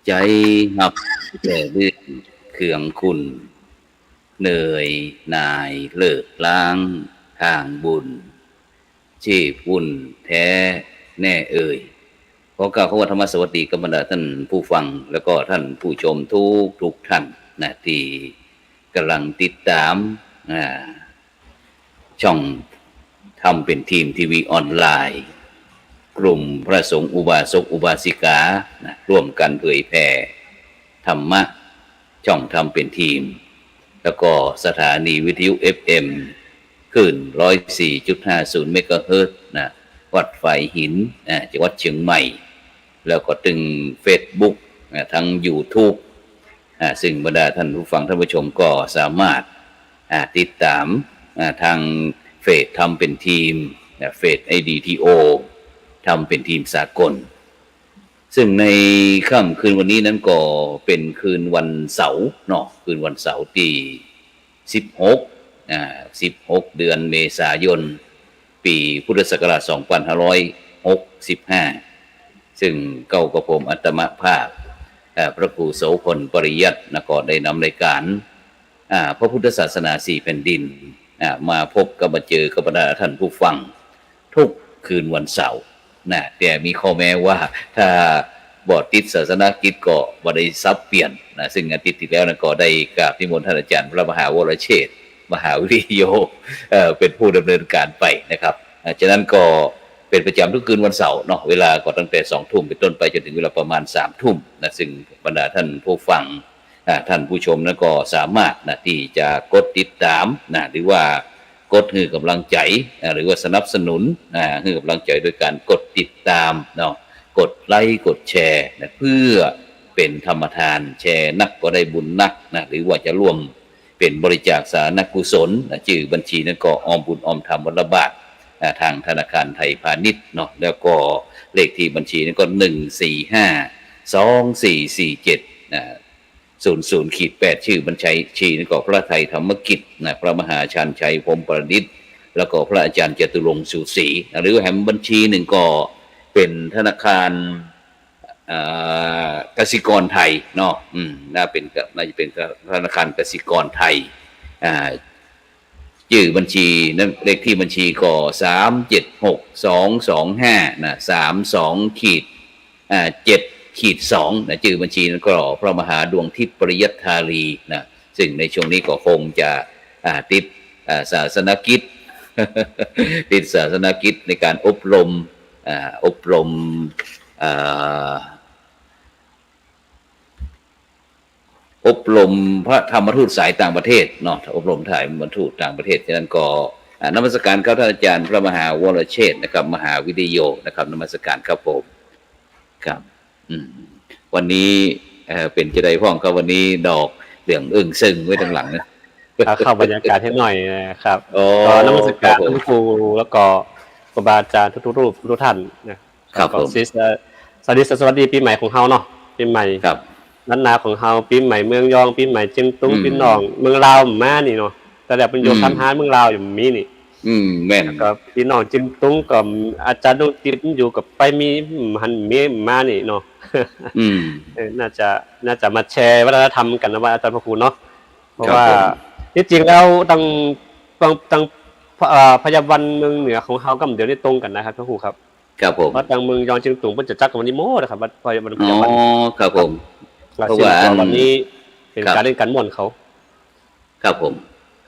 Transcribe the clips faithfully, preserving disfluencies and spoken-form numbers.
ใจ๋ฮับแต่เรื่องเครื่องคุณ เหนื่อยหน่ายเลิกล้างทางบุญ ชีพวุ่นแท้แน่เอ่ย ขอกล่าวคำว่าธรรมสวัสดีกับบรรดาท่านผู้ฟัง แล้วก็ท่านผู้ชมทุกๆ ท่านนะ ตี้ก่ำลังติดต๋าม อ่า ช่องธรรมเป๋นธรรมทีวีออนไลน์ กลุ่มพระสงฆ์อุบาสกอุบาสิกานะ ร่วมกั๋นเผยแผ่ธรรมะ ช่องธรรมเป๋นธรรม แล้วก็สถานีวิทยุเอฟเอ็ม คลื่นร้อยสี่จุดห้าศูนย์เมกะเฮิรตซ์นะ วัดฝายหินนะ จังหวัดเชียงใหม่ แล้วก็ตึงเฟซบุ๊กนะ ตึงยูทูบ อ่า ซึ่งบรรดาท่านผู้ฟังท่านผู้ชมก็สามารถ อ่า ติดต๋าม อ่า ตางเฟซธรรมเป๋นธรรม อ่า เฟซไอดีทีโอ ธรรมเป๋นธรรมสากล ซึ่งในค่ำคืนวันนี้นั้นก็เป๋นคืนวันเสาร์เนาะ คืนวันเสาร์ตี้ สิบหก อ่า สิบหก เดือนเมษายน ปี๋พุทธศักราช สองปันห้าร้อยหกสิบห้า ซึ่งเก้ากระผมอาตมาภาพ เอ่อ พระครูโสภณ ปริยัตินะ ก็ได้นำรายก๋าน อ่า พระพุทธศาสนาสี่แผ่นดิน อ่า มาพบกับมาเจอกับบรรดาท่านผู้ฟัง ทุกคืนวันเสาร์นะ แต่มีข้อแม้ว่าถ้าบ่ติดศาสนกิจก็บ่ได้สับเปลี่ยนนะ ซึ่งอาทิตย์ตี้แล้วนั้นก็ได้กราบนิมนต์ท่านอาจารย์พระมหาวรเชษฐ มหาวิริโย เอ่อ เป๋นผู้ดำเนินก๋านไปนะครับ อ่า ฉะนั้นก็เป๋นประจ๋ำทุกคืนวันเสาร์เนาะ เวลาก็ตั้งแต่สองทุ่มเป๋นต้นไปจ๋นเถิงเวลาประมาณสามทุ่มนะ ซึ่งบรรดาท่านผู้ฟัง อ่า ท่านผู้ชมนั้นก็สามารถนะ ตี้จะกดติดต๋ามนะ หรือว่ากดหื้อก๋ำลังใจ๋ อ่า หรือว่าสนับสนุน อ่า หื้อก๋ำลังใจ๋โดยก๋านกดติดต๋ามเนาะ กดไลก์ กดแชร์นะ เพื่อเป๋นธรรมทาน แชร์นักก็ได้บุญนักนะ หรือว่าจะร่วมเป๋นบริจาคสาธารณกุศลนะ จื้อบัญชีนั้นก็ออมบุญออมธรรมวัดละบาท อ่า ตางธนาคารไทยพาณิชย์เนาะ แล้วก็เลขตี้บัญชีนั้นก็ หนึ่งสี่ห้า สองสี่สี่เจ็ด อ่า ศูนย์ศูนย์ขีดแปด จื้อบัญชีนั้นก็พระไทยธรรมกิจนะ พระมหาชาญชัย พรหมประดิษฐ์ แล้วก็พระอาจารย์จตุรงค์ ชูศรีนะ หรือแหมบัญชีนึ่งก็เป๋นธนาคาร อ่า กสิกรไทยเนาะ อืม น่าเป๋น น่าจะเป๋นธนาคารกสิกรไทย อ่า จื้อบัญชีนั้น เลขตี้บัญชีก็ สามเจ็ดหก สองสองห้า นะ สามสองขีด อ่า เจ็ดขีดสอง นะ จื้อบัญชีนั้นก็พระมหาดวงทิพย์ปริยัตถารีนะ ซึ่งในช่วงนี้ก็คงจะ อ่า ติด อ่า ศาสนกิจ ติดศาสนกิจในก๋านอบรม อ่า อบรม อ่า อบรมพระธรรมทูตสายต่างประเทศเนาะ อบรมธรรมทูตต่างประเทศ ฉะนั้นก็ อ่า นมัสการครับท่านอาจารย์พระมหาวรเชษฐนะครับ มหาวิริโยนะครับ นมัสการครับผม ครับ อืม วันนี้ เอ่อ เป๋นจาใดพ่องครับ วันนี้ดอกเหลืองอึ้งซึ่งไว้ตังหลังนะ อ่า เข้าบรรยากาศนิดหน่อยนะครับ อ๋อ ก็นมัสการ ครับผม ท่านครู แล้วก็ครูบาอาจารย์ทุกๆรูปทุกท่านนะ ครับผม ก็สวัสดี สวัสดี สวัสดีปี๋ใหม่ของเฮาเนาะ ปี๋ใหม่ ครับ ล้านนาของเฮา ปี๋ใหม่เมืองยอง ปี๋ใหม่เจียงตุง อืม ปี้น้องเมืองลาวบ่มานี่เนาะ แต่ละเปิ้นอยู่ อืม ต๋ามฮ้านเมืองลาวยังมีนี่ อืม แม่น แล้วก็ปี้น้องเจียงตุงก็อาจารย์ดวงทิพย์อยู่ก็ไปมี หันมีมานี่เนาะ อืม เออ น่าจะ น่าจะมาแชร์วัฒนธรรมกั๋นนะว่าอาจารย์พระครูเนาะ เพราะว่า ครับผม ตี้จริงแล้วตาง ตาง ตาง เอ่อ พยาวันเมืองเหนือของเฮากับเดี๋ยวนี้ตรงกั๋นนะครับพระครูครับ ครับผม เพราะตางเมืองยองเจียงตุงเปิ้นจะจัดกั๋นวันนี้หมดนะครับ วัดพยาวัน อ๋อ พยาวัน ครับผม ครับ เพราะว่า ซึ่งก็วันนี้เป๋น ครับ ก๋านเล่นก๋านม่วนเขา ครับผม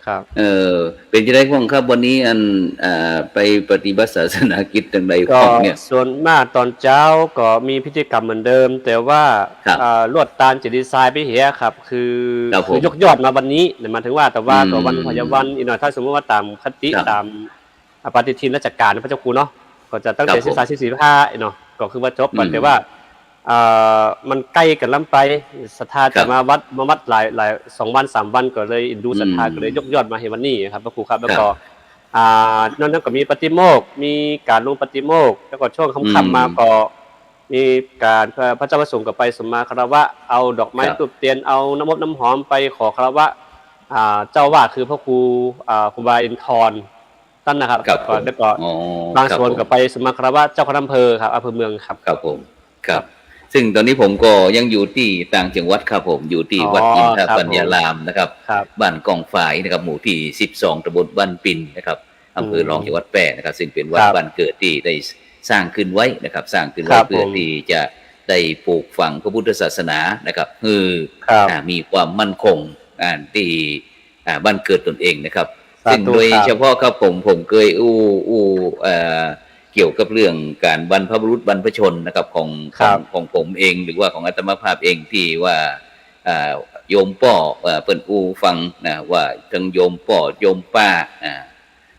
ครับ เอ่อ เป๋นจาใดพ่องครับ วันนี้อัน อ่า ไปปฏิบัติศาสนกิจตังใดพ่องเนี่ย ก็ส่วนมากต๋อนเจ๊าก็มีพิธีกรรมเหมือนเดิม แต่ว่า ครับ อ่า ลวดตานเจดีย์ทรายไปเหียครับ คือ ครับผม คือยกยอดมาวันนี้นะ หมายถึงว่า แต่ว่า อืม ก็วันพยาวันอีกหน่อย ถ้าสมมุติว่าต๋ามคติ ครับ ต๋าม อ่า ปฏิทินราชก๋านนะพระเจ้าครูเนาะ ก็จะตั้งแต่ ครับผม สิบสาม สิบสี่ สิบห้าเนาะ ก็คือว่าจบไป อืม แต่ว่า เอ่อ มันใก้กั๋นล้ำไป ศรัทธา ครับ จะมาวัด มาวัดหลาย หลาย สองวันสามวัน ก็เลยเอ็นดูศรัทธา อืม ก็เลยยกยอดมาเหียวันนี้ครับพระครูครับ แล้วก็ ครับ อ่า นอกนั้นก็มีปาฏิโมกข์ มีก๋านลงปาฏิโมกข์ แล้วก็ช่วงค่ำๆ อืม มาก็มีก๋าน เอ่อ พระเจ้าพระสงฆ์ก็ไปสมมาคารวะ เอาดอกไม้ ครับ ธูปเตียน เอาน้ำอบน้ำหอมไปขอคารวะ อ่า เจ้าอาวาสคือพระครู อ่า ครูบาอินทร ตันนะครับ ครับผม แล้วก็ อ๋อ บางส่วน ครับผม ก็ไปสมมาคารวะเจ้าคณะอำเภอครับ อำเภอเมืองครับ ครับผม ครับ แส ซึ่งต๋อนนี้ผมก็ยังอยู่ตี้ต่างจังหวัดครับผม อยู่ตี้ อ๋อ วัดอินทปัญญารามนะครับ ครับผม ครับ บ้านก้องฝายนะครับ หมู่ตี้สิบสอง ตำบลบ้านปินนะครับ อำเภอรอง อืม จังหวัดแป้นะครับ ซึ่งเป๋นวัด ครับ บ้านเกิดตี้ได้สร้างขึ้นไว้นะครับ สร้างขึ้นไว้ ครับผม เพื่อตี้จะได้ปลูกฝังพระพุทธศาสนานะครับ หื้อ ครับ อ่า มีความมั่นคง อ่า ตี้ อ่า บ้านเกิดตนเองนะครับ สาธุ ซึ่งโดย ครับ เฉพาะครับผม ผมเกยอู้ อู้ เอ่อ เกี่ยวกับเรื่องก๋านบรรพบุรุษบรรพชนนะครับ ของ ครับ ของ ของผมเอง หรือว่าของอาตมาภาพเอง ตี้ว่า อ่า โยมป้อ เอ่อ เปิ้นอู้ฟังนะ ว่าตึงโยมป้อ โยมป้า อ่า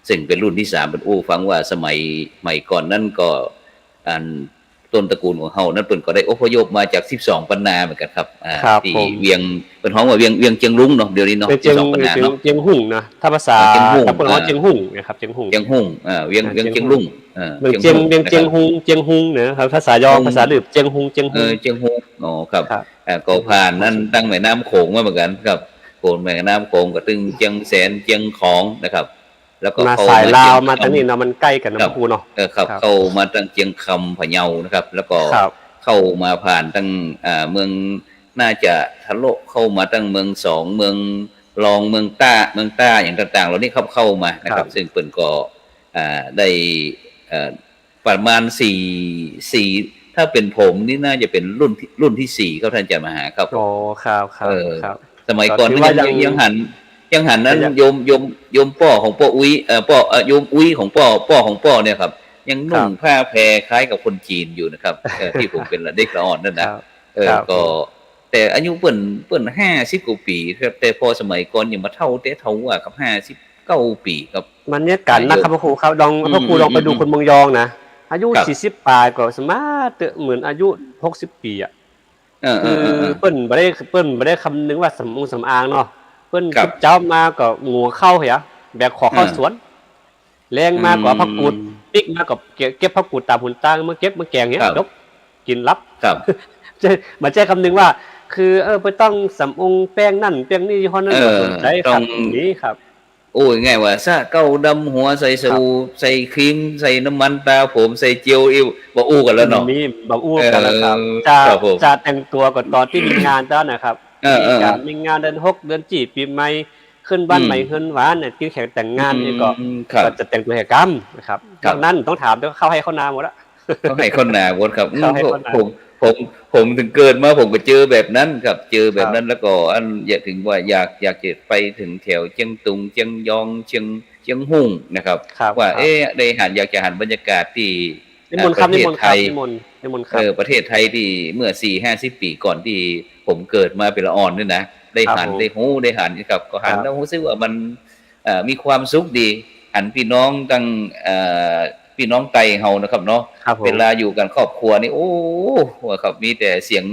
ซึ่งเป๋นรุ่นตี้สาม เปิ้นอู้ฟังว่าสมัย สมัยก่อนนั้นก็ อัน ต้นตระกูลของเฮานั้นเปิ้นก็ได้อพยพมาจากสิบสองปันนาเหมือนกั๋นครับ อ่า ครับ ตี้ ผม เวียง เปิ้นฮ้องว่าเวียง เวียงเจียงรุ้งเนาะ เดี๋ยวนี้เนาะ เวียงเจียง สิบสองปันนาเนาะ เวียงเจียงฮุ่งนะ ถ้าภาษา อ่า เจียงฮุ่ง ถ้าเปิ้นฮ้อง อ่า เจียงฮุ่ง นะครับ เจียงฮุ่ง เวียง อ่า เวียง อ่า เวียงเจียงฮุ่ง เจียงฮุ่ง เออ เวียงเจียง เจียงฮุ่ง เวียงเจียง นะครับ ฮุง เจียงฮุงนะครับ ภาษายอง ฮุง ภาษาหลืบ เจียงฮุง เจียงฮุง เออ เจียงฮุง อ๋อ ครับ ครับ อ่า ก็ผ่านนั้น เจียงฮุง ตึงแม่น้ำโขงมาเหมือนกั๋นครับ ผ่านแม่น้ำโขงก็ตึงเจียงแสน เจียงของนะครับ แล้วก็ มา เข้ามา สายลาว เจียงคำ มาตางนี้เนาะ มันใก้กั๋นเนาะ ครับ พระครูเนาะ เออ ครับ ครับ เข้ามาตางเจียงคำพะเยานะครับ แล้วก็ ครับ เข้ามาผ่านตาง อ่า เมือง น่าจะทะลุเข้ามาตางเมืองสอง เมืองรอง เมืองต้า เมืองต้าอย่างต่างๆ เหล่านี้ครับ เข้ามานะครับ ครับ ซึ่งเปิ้นก็ อ่า ได้ เอ่อ ประมาณสี่ สี่ ถ้าเป๋นผมนี่น่าจะเป๋นรุ่นที่ รุ่นที่สี่ครับท่านอาจารย์มหาครับ อ๋อ ครับ ครับ เออ ครับ สมัยก่อน ก็ถือว่า นี่ยัง ยัง ยังหัน ยังหันนั้น ยัง โยม โยม โยมป้อของป้ออุ๊ย เอ่อ ป้อ เอ่อ โยมอุ๊ยของป้อ ป้อของป้อเนี่ยครับ ยังนุ่ง ครับ ผ้าแพรคล้ายกับคนจีนอยู่นะครับ เออ ตี้ผมเป๋นเด็กละอ่อนนั่นนะ ครับ เออ ครับ ก็ ผม แต่อายุเปิ้น เปิ้นห้าสิบกว่าปี๋ครับ แต่พอสมัยก่อนยังบ่เฒ่าแต๊เฒ่าว่าครับ ห้าสิบเก้าปี๋ครับ มันเนี่ยกั๋นนะครับ อ่า พระครูครับ ลอง อืม พระครูลองไปดู อืม คนเมืองยองนะ อายุ ครับ สี่สิบป๋ายก็สามารถเตอะเหมือนอายุหกสิบปี๋อะ เออ คือ เออ เออ เปิ้นบ่ได้ เปิ้นบ่ได้คำนึงว่าสำอางสำอางเนาะ เปิ้น ครับ เจ๊ามาก็งัวเข้าเหีย แบกขอเข้า เออ สวน แลงมาก็เอาผักกูด อืม ปิ๊กมาก็เก็บ เก็บผักกูดต๋ามหนตาง มาเก็บมาแก๋งเหีย ครับ จบ กิ๋นหลับ ครับ บ่ใจ้ บ่ใจ้คำนึงว่า คือ เออ บ่ต้องสำอางแป้งนั่นแป้งนี่ ยี่ห้อนั้น เออ บ่สนใจ๋ครับ ต้อง มีครับ โอ้ย ง่ายว่าสระเก๊าดำหัว ใส่สบู่ ครับ ใส่ครีม ใส่น้ำมันต๋าผม ใส่เจล อิ้ว บ่อู้กั๋นแล้วเนาะ มี บ่อู้กั๋นแล้วครับ เออ จะ ครับผม จะแต่งตั๋วก็ต๋อนตี้มีงานเต้านั้นนะครับ เออ เออ มีก๋าน เออ มีงานเดือนหก เดือนเจ็ด ปี๋ใหม่ ขึ้นบ้านใหม่ อืม เฮือนหวานเนี่ย ตี้แขกแต่งงานนี่ก็ อืม ครับ ก็จะแต่งตั๋วแห่กำนะครับ ครับ นอกนั้นต้องถาม แต่เข้าไฮ่เข้านาหมดละ เข้าไฮ่เข้านาหมดครับ เข้าไฮ่เข้านา อืม ผม ผม ผม ผมถึงเกิดมาผมก็เจอแบบนั้นครับ เจอแบบนั้น ครับ แล้วก็อัน อยาก ถึงว่าอยาก อยากจะไปถึงแถวเจียงตุง เจียงยอง เจียง เจียงฮุ่งนะครับ ครับ ว่า ครับ เอ๊ะ ได้หัน อยากจะหันบรรยากาศตี้ นิมนต์ครับ อ่า ประเทศไทย นิมนต์ครับ นิมนต์ นิมนต์ครับ เออ ประเทศไทยตี้เมื่อสี่ห้าสิบปี๋ก่อนตี้ผมเกิดมาเป๋นละอ่อนนี่นะ ได้หัน ครับผม ได้ฮู้ ได้หันครับ ก็หัน ครับ แล้วฮู้สึกว่ามัน เอ่อ มีความสุขดี หันปี้น้องตัง เอ่อ ปี้น้องไตเฮานะครับเนาะ ครับผม เวลาอยู่กั๋นครอบครัวนี่ โอ้ ว่าครับ มีแต่เสียง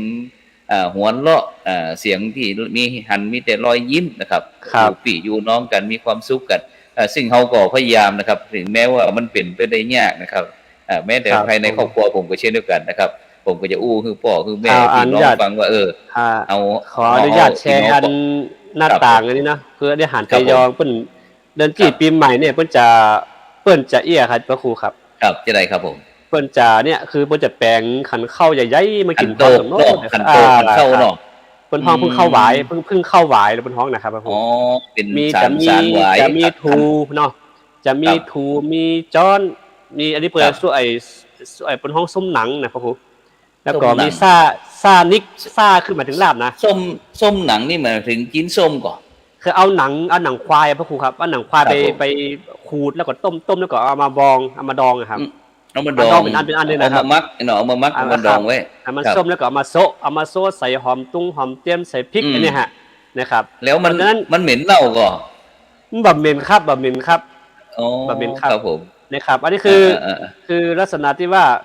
อ่า หัวเราะ อ่า เสียงตี้มี หันมีแต่รอยยิ้มนะครับ ครับ อยู่ปี้อยู่น้องกั๋น มีความสุขกั๋น อ่า ซึ่งเฮาก็พยายามนะครับ ถึงแม้ว่ามันเป๋นไปได้ยากนะครับ อ่า แม้แต่ ครับ ภายในครอบครัวผมก็เช่นเดียวกั๋นนะครับ ผมก็จะอู้หื้อป้อหื้อแม่ อ่า ปี้น้อง อันญาติ ฟังว่า เออ อ่า เอา ขออนุญาต เอา แชร์ เอา อัน หน้าต่างอันนี้นะ เพื่อได้หัน ครับผม ไปยองเปิ้น เดือนเจ็ด ครับ ปี๋ใหม่เนี่ย เปิ้นจะ เปิ้นจะเอี้ยครับ พระครูครับ ครับ จะได้ครับผม เปิ้นจะเนี่ย คือเปิ้นจะแป๋งขันข้าวใหญ่ๆ มากิ๋น ขันโตก พร้อมกั๋นหมด เนาะ ขันโตก อ่า ขันข้าว ครับ เนาะ เปิ้นฮ้อง อืม ผึ้งข้าวหวาย ผึ้ง ผึ้งข้าวหวาย เปิ้นฮ้องนะครับ พระครู อ๋อ เป๋น มี สาร จะมี สารหวาย จะมี ครับ ถูเนาะ จะมี ครับ ถู มีจ๊อน มีอันนี้เปิ้น ครับ ส่วนไอ้ ส่วนไอ้เปิ้นฮ้องส้มหนังนะ พระครู แล้วก็ ส้มหนัง มีซ่า ซ่านิก ซ่าคือหมายถึงลาบนะ ส้ม ส้มหนังนี่หมายถึงจิ๊นส้มก่อ คือเอาหนัง เอาหนังควายอะพระครูครับ เอาหนังควาย ครับผม ไป ไปขูดแล้วก็ต้ม ต้มแล้วก็เอามาบอง เอามาดองอะครับ อืม เอามาดอง เอามาดองเป๋นอัน เป๋นอันเลยนะครับ เอามาหมักเนาะ เอามาหมัก เอามา เอามาดองไว้ ครับ ให้มัน ครับ ส้มแล้วก็เอามาโซะ เอามาโซะใส่หอมตุง หอมเจียม ใส่พริก อืม อันนี้ฮะ นะครับ แล้วมัน เพราะฉะนั้น มันเหม็นเน่าก่อ บ่เหม็นครับ บ่เหม็นครับ อ๋อ บ่เหม็นครับ ครับผม นะครับ อันนี้คือ เออ เออ เออ คือลักษณะตี้ว่า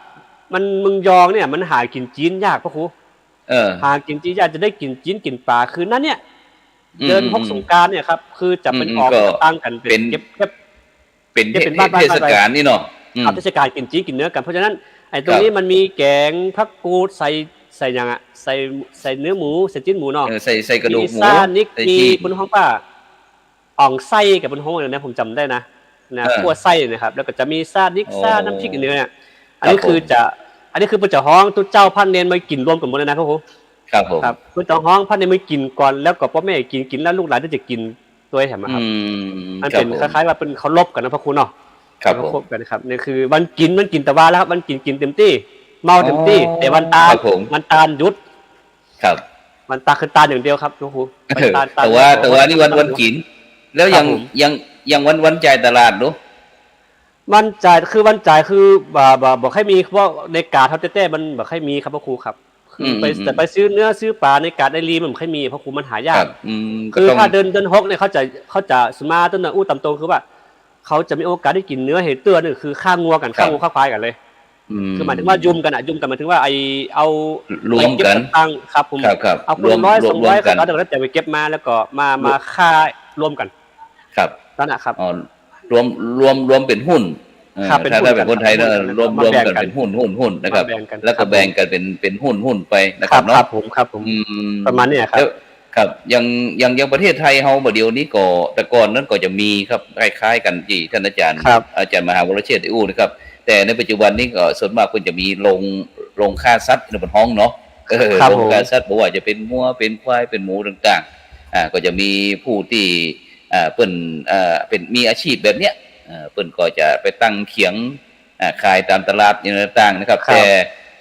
มัน เมืองยองเนี่ย มันหากิ๋นจิ๊นยากพระครู เออ หากิ๋นจิ๊นยาก จะได้กิ๋นจิ๊นกิ๋นป๋า คือนั้นเนี่ย อืม เดือนหก อืม สงกรานต์เนี่ยครับ คือจะเป๋น อืม ออก ก็ จะตั้งกั๋นเป๋น เป๋น เก็บ เก็บ เป๋น เก็บเป๋น เท บ้านๆ เทศกาลนี่เนาะ อืม ครับ เทศกาลกิ๋นจิ๊นกิ๋นเนื้อกั๋น เพราะฉะนั้น ไอ้ตรงนี้ ครับ มันมีแก๋งผักกูด ใส่ ใส่หยังอะ ใส่ ใส่เนื้อหมู ใส่จิ๊นหมูเนาะ เออ ใส่ ใส่กระดูกหมู มีซ่านิก ใส่ มี จิ๊น เปิ้นฮ้องว่า อ่องไส้กับเปิ้นฮ้องเนี่ยนะ ผมจ๋ำได้นะ นะ เออ คั่วไส้นะครับ แล้วก็จะมีซ่านิก อ๋อ ซ่าน้ำพริกอันนี้เนี่ย อันนี้ ครับผม คือจะ อันนี้คือเปิ้นจะฮ้องตุ๊เจ้าพระเณรมากิ๋นรวมกั๋นหมดเลยนะพระครู ครับผม ครับ เปิ้นจะฮ้องพระเณรมากิ๋นก่อน แล้วก็ป้อแม่กิ๋น กิ๋นแล้วลูกหลานก็จะกิ๋นตวยแถมอะครับ อืม มันเป๋น ครับผม คล้ายๆ ว่าเปิ้นเคารพกั๋นนะพระครูเนาะ ครับผม เคารพกั๋นครับ นี่คือวันกิ๋น วันกิ๋นตะวาแล้วครับ วันกิ๋น กิ๋นเต็มตี้ เมาเต็มตี้ อ๋อ แต่วันตาน ครับผม วันตานหยุด ครับ วันตานคือตานอย่างเดียวครับพระครู วันตาน ตาน แต่ว่า แต่ว่านี่วัน วันกิ๋น แล้วยัง ครับผม ยัง ยังวัน วันจ่ายตลาดดู วันจ่าย คือวันจ่ายคือบ่ บ่ บ่ค่อยมี เพราะในก๋าดเฮาแต๊ๆ มันบ่ค่อยมีครับพระครูครับ คือไป อืม อืม จะไปซื้อเนื้อซื้อป๋าในก๋าดในลีมันบ่ค่อยมีพระครู มันหายาก ครับ อืม คือ ก็ต้อง ถ้าเดือน เดือนหกเนี่ยเขาจะ เขาจะสมาต้นน่ะ อู้ต๋ามตรงคือว่า เขาจะมีโอกาสได้กิ๋นเนื้อเหเตื้อนี่คือฆ่างัวกั๋น ครับ ฆ่างัวฆ่าควายกั๋นเลย อืม คือหมายถึงว่ายุมกั๋นอะ ยุมกั๋นหมายถึงว่าไอ้เอา รวมกั๋น ไปเก็บตังค์ครับผม ครับ ครับ เอาคน รวม ร้อย รวม สองร้อย รวมกั๋น คนละเท่าใดก็แล้วแต่ไปเก็บมา แล้วก็มา รวม มาฆ่ารวมกั๋น ครับ นั่นน่ะครับ อ๋อ รวม รวม รวมเป๋นหุ้น เออ ครับ เป๋น ถ้า หุ้น ถ้าเป๋นคนไทยนะ กั๋นครับ รวม มาแบ่งกั๋น รวมกั๋นเป๋นหุ้น หุ้น นะครับ มาแบ่งกั๋น แล้วก็ ครับผม แบ่งกั๋นเป๋น เป๋นหุ้น หุ้นไปนะครับเนาะ ครับผม ครับผม อืม ประมาณนี้ครับ แล้ว ครับ อย่าง อย่าง อย่างประเทศไทยเฮาบ่าเดี่ยวนี้ก็ แต่ก่อนนั้นก็จะมีครับ คล้ายๆ กั๋นตี้ท่านอาจารย์ ครับ อาจารย์มหาวรเชษฐ์ได้อู้นะครับ แต่ในปัจจุบันนี้ก็ส่วนมากเปิ้นจะมีโรง โรงฆ่าสัตว์ในบนห้องเนาะ เออ ครับผม โรงฆ่าสัตว์ บ่ว่าจะเป๋นงัว เป๋นควาย เป๋นหมูต่างๆ อ่า ก็จะมีผู้ตี้ อ่า เปิ้น อ่า เป๋น มีอาชีพแบบเนี้ย อ่า เปิ้นก็จะไปตั้งเขียง อ่า ขายต๋ามตลาดอย่างต่างๆ นะครับ ครับ แต่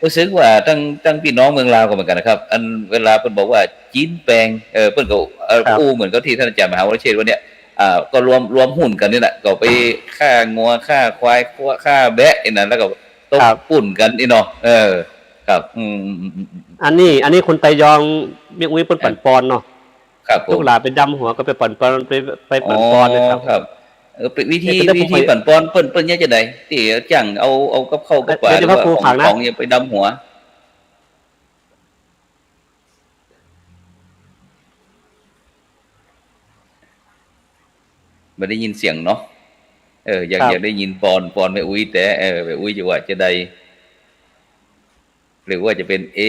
ฮู้สึกว่าตัง ตังปี้น้องเมืองลาวก็เหมือนกั๋นนะครับ อันเวลาเปิ้นบอกว่าจีนแปง เออ เปิ้นก็ เอ่อ ครับ อู้เหมือนกับตี้ท่านอาจารย์มหาวรเชษฐ์ว่าเนี่ย อ่า ก็รวม รวมหุ้นกั๋นนี่แหละ ก็ไปฆ่างัว ฆ่าควาย ฆ่าแบะไอ้นั่น แล้วก็ตบ ครับ ปุ้นกั๋นนี่เนาะ เออ ครับ อืม อันนี้ อันนี้คนไตยองเมียงอุ๋ยเปิ้น เออ ปั๋นปอนเนาะ ครับผม ลูกหลานไปดำหัวก็ไปปั๋นปอน ไป ไปปั๋นปอนนะครับ อ๋อ ครับ เออ เป๋นวิธี นี่คือ วิธีปั๋นปอนเปิ้น เปิ้นเยียะจาใด ตี้จ้างเอา เอากับข้าวกับป๋า เดี๋ยว หรือว่า เดี๋ยวพระครู ของ ขังนะ ของเยียะไปดำหัว บ่ได้ยินเสียงเนาะ เออ อยาก ครับ อยากได้ยินปอน ปอนแม่อุ๊ยแต๊ เออ แม่อุ๊ยจะว่าจาใด หรือว่าจะเป๋น เอ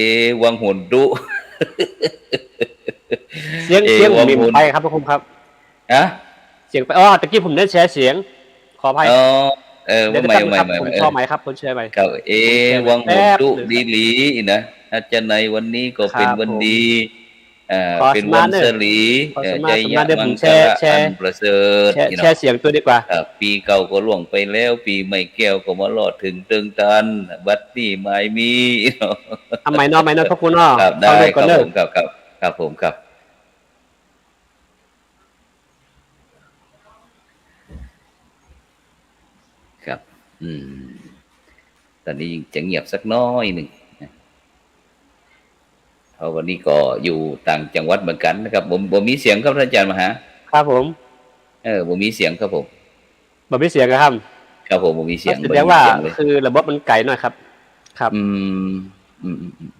วังหนตุ เสียง เอ เสียงผม วังหนตุ ไปครับพระครูครับ ฮะ เสียงไป อ๋อ ตะกี้ผมได้แชร์เสียง ขออภัย อ๋อ เออ เดี๋ยว ว่าใหม่ แป๊บนึงครับ ว่าใหม่ ผม ว่าใหม่ ขอใหม่ครับ ผมแชร์ใหม่ ครับ เอ แป๊บนึง วังหนตุ ดีหลีนะ อาจารย์ในวันนี้ก็เป๋นวันดี ครับผม เอ่อ ขอ เป๋นวันสะหลี ขอ เอ่อ สมาธิ ชัย สมาธิ มังคละ ผมแชร์ แชร์ อันประเสริฐ แชร์ นี่เนาะ แชร์เสียงตวยดีกว่า ครับ ปี๋เก่าก็ล่วงไปแล้ว ปี๋ใหม่แก้วก็มารอดเถิงเติงตัน บัดนี้หมายมี เอาใหม่เนาะ ใหม่เนาะ พระครูเนาะ ครับ ได้ เข้าเรื่องก่อนเนาะ ครับผม ครับ ครับ ครับผม ครับ ครับ อืม ต๋อนนี้จะเงียบสักน้อยนึ่งนะ เพราะวันนี้ก็อยู่ต่างจังหวัดเหมือนกั๋นนะครับ บ่ บ่มีเสียงครับท่านอาจารย์มหา ครับผม เออ บ่มีเสียงครับผม บ่มีเสียงเหรอครับ ครับผม บ่มีเสียง แสดงว่า บ่มีเสียงเลย คือระบบมันไก๋หน่อยครับ ครับ อืม อืม อืม อืม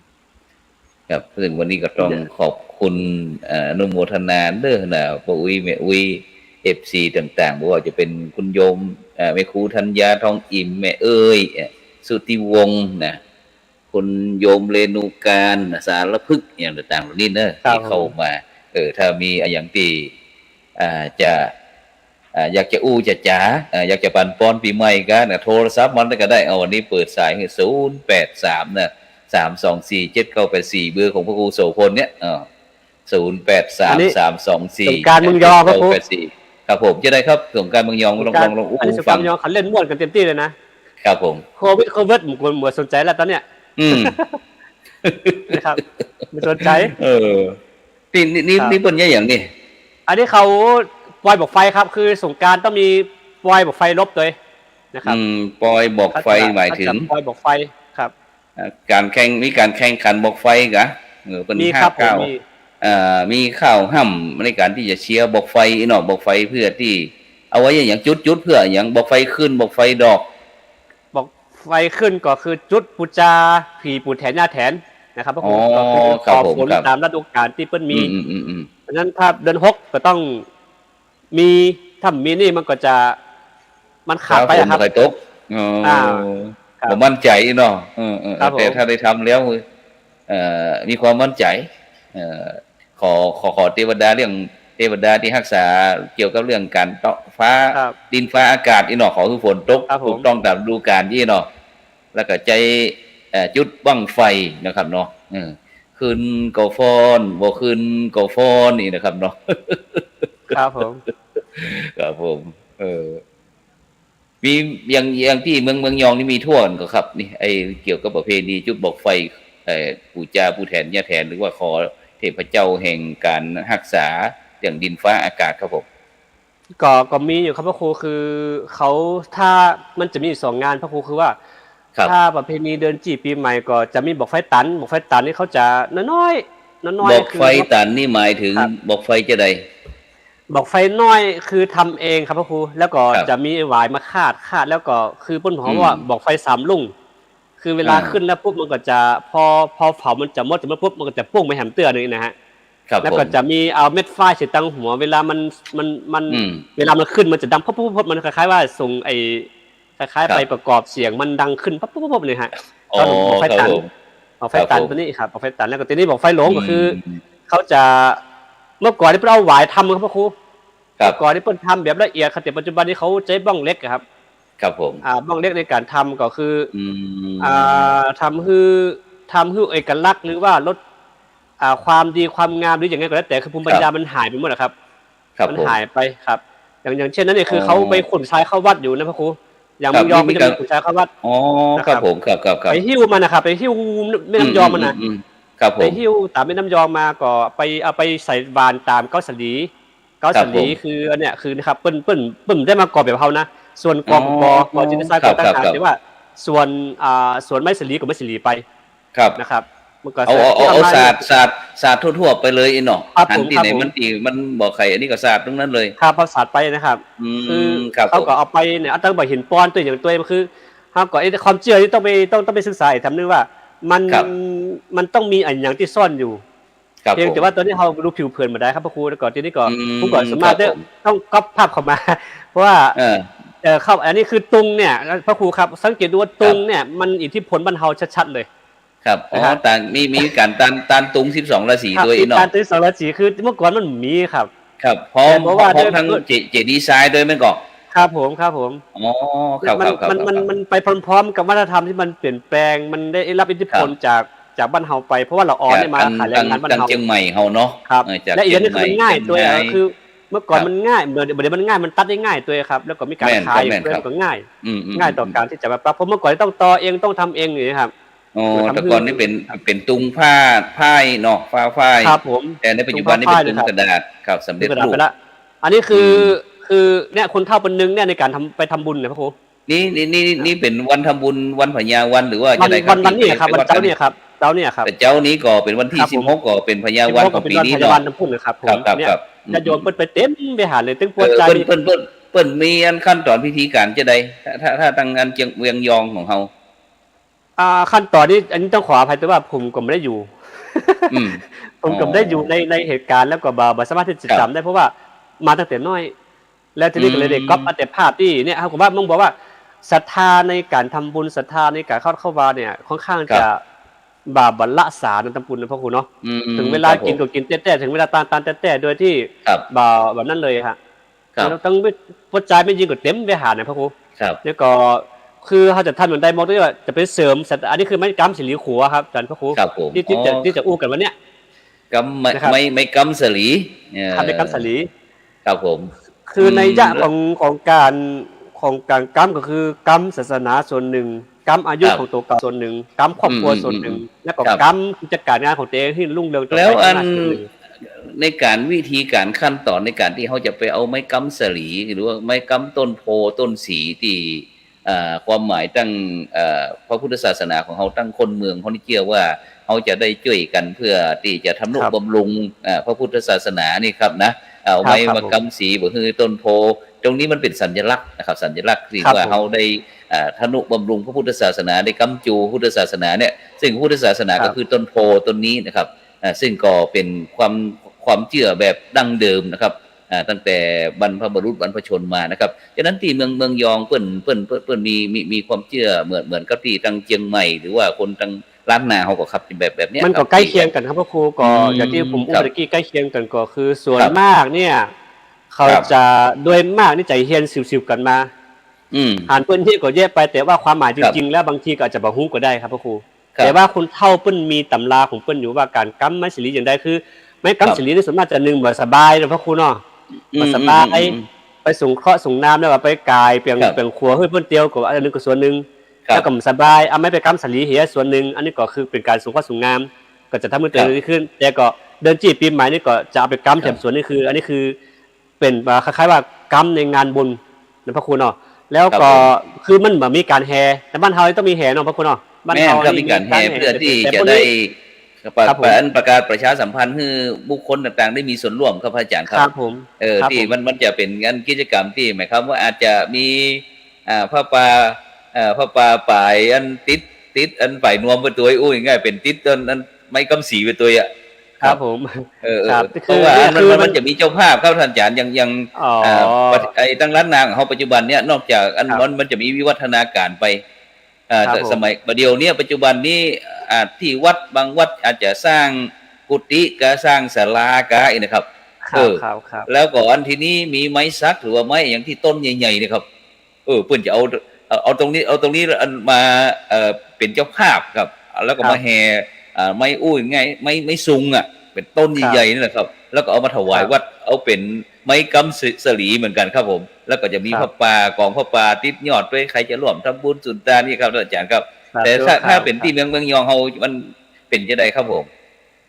ครับ ซึ่งวันนี้ก็ต้องขอบคุณ เอ่อ อนุโมทนาเด้อนะ ป้าอุ๊ย แม่อุ๊ย เอฟซี ต่างๆ บ่ว่าจะเป๋นคุณโยม เอ่อ แม่ครูธัญญา ทองอิ่ม แม่เอ้ย เอ่อ สุทธิวงศ์นะ คุณโยมเรนูการ สารพฤกษ์ อย่างต่างๆ เหล่านี้เนอะ ครับ ตี้เข้ามา เออ ถ้ามีอะหยังตี้ อ่า จะ อ่า อยากจะอู้จะจ๋า อ่า อยากจะปั๋นปอนปี๋ใหม่กั๋นนะ โทรศัพท์มาก็ได้ เอา วันนี้เปิดสายหื้อ ศูนย์แปดสาม นะ สามสองสี่ เจ็ดเก้าแปดสี่ เบอร์ของพระครูโสภณเนี่ย อ่า ศูนย์แปดสาม สามสองสี่ สงกรานต์เมืองยอ ครับผม เจ็ดเก้าแปดสี่ ครับผม จะได้ครับ สงกรานต์เมืองยอ สงกรานต์ ลอง ลอง ลองอู้ อันนี้สงกรานต์ ฟัง เมืองยอเขาเล่นม่วนกั๋นเต็มตี้เลยนะ ครับผม โควิด โควิด ผมก็บ่สนใจ๋แล้วต๋อนเนี้ย อืม นะครับ บ่สนใจ๋ เออ นี่ นี่ นี่ ครับ นี่เปิ้นเยียะหยังนี่ อันนี้เขาปอยบั้งไฟครับ คือสงกรานต์ต้องมีปอยบั้งไฟรบตวยนะครับ อืม ปอยบั้งไฟ เขาจะ หมายถึง เขาจะปอยบั้งไฟครับ อ่า ก๋านแข่ง มีก๋านแข่งขันบั้งไฟกะ เออ เปิ้น มีครับผม ห้าเก้า มี อ่า มีข่าวฮ่ำในก๋านตี้จะเชียร์บั้งไฟเนาะ บั้งไฟเปื้อตี้ เอาไว้อะหยัง จุด จุดเปื้ออะหยัง บั้งไฟขึ้น บั้งไฟดอก บั้งไฟขึ้นก็คือจุดปู๋จาผีปู่แถนย่าแถนนะครับ พระครู อ๋อ ก็คือ ครับผม ขอฝน ครับ ต๋ามฤดูก๋าลตี้เปิ้นมี อืม อืม อืม อืม เพราะฉะนั้นถ้าเดือนหกก็ต้องมี ถ้าบ่มีนี่มันก็จะ มันขาดไปอะครับ ฝนบ่ค่อยตก อ๋อ อ่า ครับ บ่มั่นใจ๋เนาะ เออ เออ ครับผม แต่ถ้าได้ทำแล้ว เอ่อ มีความมั่นใจ๋ เอ่อ ขอ ขอ ขอเตวดาเรื่อง เตวดาตี้ฮักษาเกี่ยวกับเรื่องก๋านเตาะฟ้า ครับ ดินฟ้าอากาศอี้เนาะ ขอหื้อฝนตก ครับผม ถูกต้องต๋ามฤดูก๋าลอี้เนาะ แล้วก็ใจ๊ เอ่อ จุดบั้งไฟนะครับเนาะ เออ ขึ้นก็ฟ้อน บ่ขึ้นก็ฟ้อนนี่นะครับเนาะ ครับผม ครับผม เออ มีอย่าง อย่างตี้เมือง เมืองยองนี่มีทั่วกั๋นก่อครับ นี่ ไอ้เกี่ยวกับประเพณีจุดบั้งไฟ เอ่อ ปู่จ่าปู่แถนย่าแถน หรือว่าขอเทพเจ้าแห่งก๋านฮักษาเรื่องดินฟ้าอากาศครับผม ก็ ก็มีอยู่ครับพระครู คือเขา ถ้ามันจะมีอยู่สองงานพระครู คือว่า ครับ ถ้าประเพณีเดือนจี่ปีใหม่ก็จะมีบั้งไฟตัน บั้งไฟตันนี่เขาจะน้อยๆ น้อยๆ บั้งไฟตันนี่หมายถึง ครับ บั้งไฟจะใด บั้งไฟน้อยคือทำเองครับพระครู แล้วก็ ครับ จะมีหวายมาคาด คาดแล้วก็คือเปิ้นฮ้องว่า อืม บั้งไฟสามลุ่ง คือเวลา อ่า ขึ้นแล้วปุ๊บมันก็จะ พอ พอเผามันจะหมด จะหมดปุ๊บมันก็จะปุ้งไปแหมเตื้อหนึ่งนะฮะ ครับ แล้วก็ ผม จะมีเอาเม็ดฝ้ายใส่ตังหัว เวลามัน มัน มัน อืม เวลามันขึ้นมันจะดังปุ๊บปุ๊บปุ๊บ มันคล้ายๆว่าส่งไอ้ คล้ายๆ ครับ ไปประกอบเสียงมันดังขึ้นปุ๊บปุ๊บปุ๊บเนี่ยฮะ อ๋อ ตอนบั้งไฟตัน ครับผม บั้งไฟตัน ครับผม ตัวนี้ครับ บั้งไฟตัน แล้วก็ทีนี้บั้งไฟหลวงก็คือ อืม เขาจะ เมื่อก่อนนี่เปิ้นเอาหวายทำครับพระครู ครับ เมื่อก่อนนี่เปิ้นทำแบบละเอียดครับ แต่ปัจจุบันนี้เขาใจ๊บ้องเหล็กอะครับ ครับผม อ่า บ้องเหล็กในก๋านทำก็คือ อืม อ่า ทำหื้อ ทำหื้อเอกลักษณ์หรือว่าลด อ่า ความดีความงามหรือยังไงก็แล้วแต่ คือภูมิปัญญา ครับ มันหายไปหมดอะครับ ครับ มัน ผม หายไปครับ อย่าง อย่างเช่นนั้นเนี่ย คือ อ๋อ เขาไปขุดทรายเข้าวัดอยู่นะพระครู อย่าง ครับ เมืองยอง มี มันจะมี มีก๋าน ขุดทรายเข้าวัด อ๋อ นะครับ ครับผม ครับ ครับ ครับ ไปหิ้วมันนะครับ ไปหิ้วแม่น้ำยองมันนะ อืม อืม อืม ครับผม ไปหิ้วต๋ามแม่น้ำยองมาก็ไป เอาไปใส่หว่านต๋ามเก๊าสาลี เก๊าสาลี ครับผม คืออันเนี้ย คือนะครับ เปิ้น เปิ้น เปิ้นได้มาก่อแบบเฮานะ ส่วนก่อ อ๋อ ก่อ ก่อจิตรสาร ครับ ก่อต่างหาก ครับ แต่ว่าส่วน อ่า ส่วนไม้สาลีก็ไม้สาลีไป ครับ นะครับ มันก็ เอา เอา เอา เอา เอามา สาด สาด สาดทั่วๆ ไปเลยอี้เนาะ ครับผม หันตี้ไหน ครับผม มันตี้ มันบ่ใค่ อันนี้ก็สาดตรงนั้นเลย ครับ พอสาดไปนะครับ อืม คือ ครับ เขาก็ ผม เอาไปเนี่ย เอาตั้งบ่าหินปอนตัวยอย่างตัวย มันคือ เฮาก็ ไอ้ความเจื้อนี่ต้องไป ต้อง ต้องไปศึกษาอีกทำนึงว่า มัน ครับ มันต้องมีอะหยังตี้ซ่อนอยู่ ครับ เพียงแต่ ผม ว่าตอนนี้เฮาดูผิวเผินบ่ได้ครับพระครู แล้วก็ทีนี้ก็ อืม ผมก็ส่วนมาก ครับ ผม ต้องก๊อปภาพเข้ามา เพราะว่า เออ เอ่อ ครับ อันนี้คือตุงเนี่ย พระครูครับ สังเกตดูว่า ครับ ตุงเนี่ย มันอิทธิพลบ้านเฮาชัดๆ เลย ครับ อ๋อ นะครับ ต่าง มี มีก๋านตาน ตานตุงสิบสองราศี ครับ ตัวยอี้เนาะ ตานตุงสิบสองราศี คือเมื่อก่อนมันมีครับ ครับ พร้อม แต่เพราะว่า พร้อม ด้วย ทั้ง ด้วย เจ เจดีย์ทรายตัวยแม่นก่อ ครับผม ครับผม อ๋อ ครับ มัน ครับ มัน ครับ มัน ครับ มันไปพร้อมๆ กับวัฒนธรรมที่มันเปลี่ยนแปลง มันได้รับอิทธิพล ครับ จาก จากบ้านเฮาไป เพราะว่าละออเนี่ยมาขายแรงงานบ้านเฮา จากอัน อัน อันเจียงใหม่เฮาเนาะ ครับ เออ จาก และอีกอย่างหนึ่ง เจียงใหม่ คือมันง่ายตัวย เจียงราย คือเมื่อก่อน ครับ มันง่าย เดี๋ยว เดี๋ยวนี้มันง่าย มันตัดได้ง่ายตัวยครับ แล้วก็มีก๋าน แม่น ขาย ครับ แม่น ครับ ก็ง่าย อืม อืม ง่ายต่อ อืม ก๋านตี้จะมาปรับ เพราะเมื่อก่อนต้องตอเอง ต้องทำเองอย่างนี้ครับ อ๋อ คือทำ แต่ก่อนนี่ คือ เป๋น เป๋นตุงผ้าฝ้ายเนาะ ผ้าฝ้าย ครับผม แต่ในปัจจุบันนี่เป๋นตุงกระดาษ ตุงผ้าฝ้ายเลยครับ ครับ สำเร็จรูป ตุงกระดาษไปละ อันนี้คือ อืม คือเนี่ย คนเฒ่าคนนึ่งเนี่ยในก๋านทำ ไปทำบุญเนี่ยพระครู นี่ นี่ นี่ นี่เป๋นวันทำบุญ วันพญาวัน หรือว่าจะได้ครับ วัน วันนี้ครับ วันเจ๊าเนี่ยครับ เจ๊าเนี่ยครับ แต่เจ๊านี้ก็เป๋นวันตี้ ครับผม สิบหก ก็เป๋นพญาวัน สิบหก ของปี๋นี้เนาะ ก็เป๋นวันพญาวันทำบุญนะครับผม ครับ ครับ เนี่ย ครับ อืม ญาติโยมเปิ้นไปเต็มวิหารเลย ตึงปั๋ว เออ จ่าย เปิ้น เปิ้น เปิ้น เปิ้นมีอันขั้นต๋อนพิธีก๋านจะใด ถ้า ถ้า ถ้าตังอันเจียง เวียงยองของเฮา อ่า ขั้นต๋อนนี้ อันนี้ต้องขออภัย แต่ว่าผมก็บ่ได้อยู่ อืม ผมก็บ่ได้อยู่ อ๋อ ใน ในเหตุก๋ารณ์ แล้วก็บ่ บ่สามารถตี้จะจ๋ำได้ ครับ เพราะว่ามาตั้งแต่น้อย แล้วทีนี้ก็เลยได้ อืม ก๊อปเอาแต่ภาพตี้เนี่ย เฮาก็ว่า มึงบอกว่าศรัทธาในก๋านทำบุญ ศรัทธาในก๋านเข้าวัดเข้าวาเนี่ย ค่อนข้าง ครับ จะบ่า บ่ละสานะ ทำบุญนะพระครูเนาะ อืม ถึงเวลา ครับผม กิ๋นก็กิ๋นแต๊ๆ ถึงเวลาตาน ตานแต๊ๆ โดยตี้ ครับ บ่า แบบนั้นเลยฮะ ครับ แล้วตึงป้อจายแม่ญิงก็เต็มวิหารนะพระครู ครับ แล้วก็คือเฮาจะทำอย่างใดมองตี้ว่าจะไปเสริมศรัทธา อันนี้คือไม้กำสาลีขัวครับอาจารย์พระครู ครับผม ตี้ ตี้จะ อ๋อ ตี้จะอู้กั๋นวันเนี้ย กำไม้ นะครับ ไม้ ไม้กำสาลี เออ ครับ ไม้กำสาลี ครับผม คือนัยยะ อืม ของ ของก๋าน ของก๋านกำก็คือกำศาสนาส่วนนึ่ง กำอายุ ครับ ของตั๋วเก่าส่วนนึ่ง กำครอบครัวส่วนนึ่ง อืม อืม อืม แล้วก็ ครับ กำกิจก๋านงานของตั๋วเองให้รุ่งเรืองต่อไป แล้วอัน ข้างหน้าส่วนนึ่ง ในก๋านวิธีก๋านขั้นต๋อนในก๋านตี้เฮาจะไปเอาไม้กำสาลี หรือว่าไม้กำต้นโพธิ์ต้นสีตี้ เอ่อ ความหมายตัง เอ่อ พระพุทธศาสนาของเฮา ตังคนเมืองเฮานี่เจื้อว่าเฮาจะได้จ้วยกั๋นเพื่อตี้จะทำนุ ครับ บำรุง เอ่อ พระพุทธศาสนานี่ครับนะ เอาไม้ ครับ ครับ มากำสีบ่หื้อต้นโพธิ์ ตรงนี้มันเป๋นสัญลักษณ์นะครับ สัญลักษณ์ตี้ ครับ ว่า ผม เฮาได้ เอ่อ ทำนุบำรุงพระพุทธศาสนา ได้กำจูพุทธศาสนาเนี่ย ซึ่งพุทธศาสนา ครับ ก็คือต้นโพธิ์ต้นนี้นะครับ อ่า ซึ่งก็เป๋นความ ความเจื้อแบบดั้งเดิมนะครับ อ่า ตั้งแต่บรรพบุรุษบรรพชนมานะครับ ฉะนั้นตี้เมือง เมืองยองเปิ้น เปิ้น เปิ้น เปิ้นมี มี มีความเจื้อเหมือน เหมือนกับตี้ตังเจียงใหม่ หรือว่าคนตังล้านนาเฮาก่อครับ แบบ แบบเนี้ย มันก็ ครับ ใก้เคียงกั๋นครับพระครู ก็ อืม อย่างตี้ผมอู้ ครับ เมื่อกี้ ใก้เคียงกั๋นก็คือส่วน ครับ มากเนี่ย เขา ครับ จะ โดยมากนี่จะเฮียนสิวๆ กั๋นมา อืม หันเปิ้นเฮียนก็แยะไป แต่ว่าความหมาย ครับ จริงๆ แล้วบางทีก็อาจจะบ่ฮู้ก็ได้ครับพระครู ครับ แต่ว่าคนเฒ่าเปิ้นมีตำราของเปิ้นอยู่ว่าก๋านกำไม้สาลีอย่างใด คือไม้กำ ครับ สาลีนี่ส่วนมากจะนึ่งบ่สบายเนาะพระครูเนาะ อืม บ่สบาย อืม อืม อืม ไปสงเคราะห์สงนามแล้วก็ไปก๋ายเปียง ครับ เปียงขัวหื้อเปิ้นเตียวก็อันนึงก็ส่วนนึ่ง ครับ แล้วก็บ่สบาย เอาไม้ไปกำสาลีเหียส่วนนึ่ง อันนี้ก็คือเป๋นก๋านสงเคราะห์สงนาม ก็จะทำหื้อตั๋ว ครับ ดีขึ้น แต่ก็เดือนจี้ปี๋ใหม่นี่ก็จะเอาไปกำแถม ครับ ส่วนนึ่ง คือ อันนี้คือ เป๋น อ่า คล้ายๆ ว่ากำในงานบุญนะพระครูเนาะ แล้วก็ ครับผม คือมันบ่มีก๋านแห่ แต่บ้านเฮานี่ต้องมีแห่เนาะพระครูเนาะ บ้านเฮา แม่นครับ นี่ มีก๋านแห่ มีก๋านแห่ เปื้อตี้ แต่ จะ แต่พวกนี้ ได้ ครับ ประ อันประกาศประชาสัมพันธ์หื้อบุคคลต่างๆ ได้มีส่วนร่วมครับพระอาจารย์ครับ ครับผม เออ ครับ ตี้ ผม มัน มันจะเป๋นงานกิจกรรมตี้หมายความว่าอาจจะมี อ่า ผ้าป่า เอ่อ ผ้าป่าป๋ายอันติด ติดอันป๋ายนวมไปตวย อู้ง่ายๆ เป๋นติดอัน อันไม้กำสาลีไปตวยอะ ครับ ครับผม เออ เออ ครับ คือ เพราะว่า คือ มัน คือ มัน มัน มันจะมีเจ้าภาพครับท่านอาจารย์ อย่าง อย่าง อ๋อ อ่า ปัจ ไอ้ตั้งล้านนาของเฮาปัจจุบันเนี่ย นอกจากอัน ครับ มัน มันจะมีวิวัฒนาการไป เอ่อ ครับ แต่ ผม สมัย บ่าเดี่ยวเนี้ย ปัจจุบันนี้ อ่า ตี้วัดบางวัดอาจจะสร้างกุฏิกา สร้างศาลากาอี้นะครับ ครับ เออ ครับ ครับ แล้วก็อันทีนี้มีไม้สักหรือว่าไม้อะหยังตี้ต้นใหญ่ๆ เนี่ยครับ เออ เปิ้นจะเอา เอา เอาตรงนี้ เอาตรงนี้อันมา เอ่อ เป๋นเจ้าภาพครับ แล้วก็ ครับ มาแห่ เอ่อ ไม้อู้ง่าย ไม้ ไม้ซุงอะ เป๋นต้น ครับ ใหญ่ๆ นั่นแหละครับ แล้วก็เอามาถวาย ครับ วัด เอาเป๋นไม้กำสาลีเหมือนกั๋นครับผม แล้วก็จะมี ครับ ผ้าป่า ก๋องผ้าป่าติดยอดตวย ใผจะร่วมทำบุญสุนทานนี่ครับท่านอาจารย์ครับ สาธุ แต่ถ้า ครับ ถ้าเป๋น ครับ ตี้เมือง เมืองยองเฮา มันเป๋นจะใดครับผม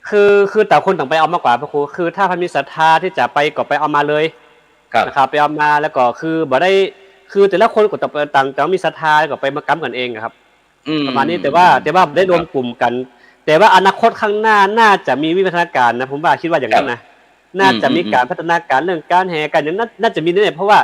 คือ คือต่างคนต่างไปเอามากกว่าพระครู คือถ้าใผมีศรัทธาตี้จะไปก็ไปเอามาเลย ครับ นะครับ ไปเอามาแล้วก็คือบ่ได้ คือแต่ละคนก็ต่าง ต่าง ต่างมีศรัทธาก็ไปมากำกั๋นเองอะครับ อืม ประมาณนี้ แต่ว่า อืม แต่ว่าบ่ได้รวม ครับ กลุ่มกั๋น แต่ว่าอนาคตข้างหน้าน่าจะมีวิวัฒนาการนะ ผมว่า กึ๊ดว่าอย่างนั้นนะ ครับ น่าจะมี อืม ก๋าน อืม พัฒนาการเรื่องก๋านแห่ก๋านอะหยัง น่า น่าจะมีแน่ๆ เพราะว่า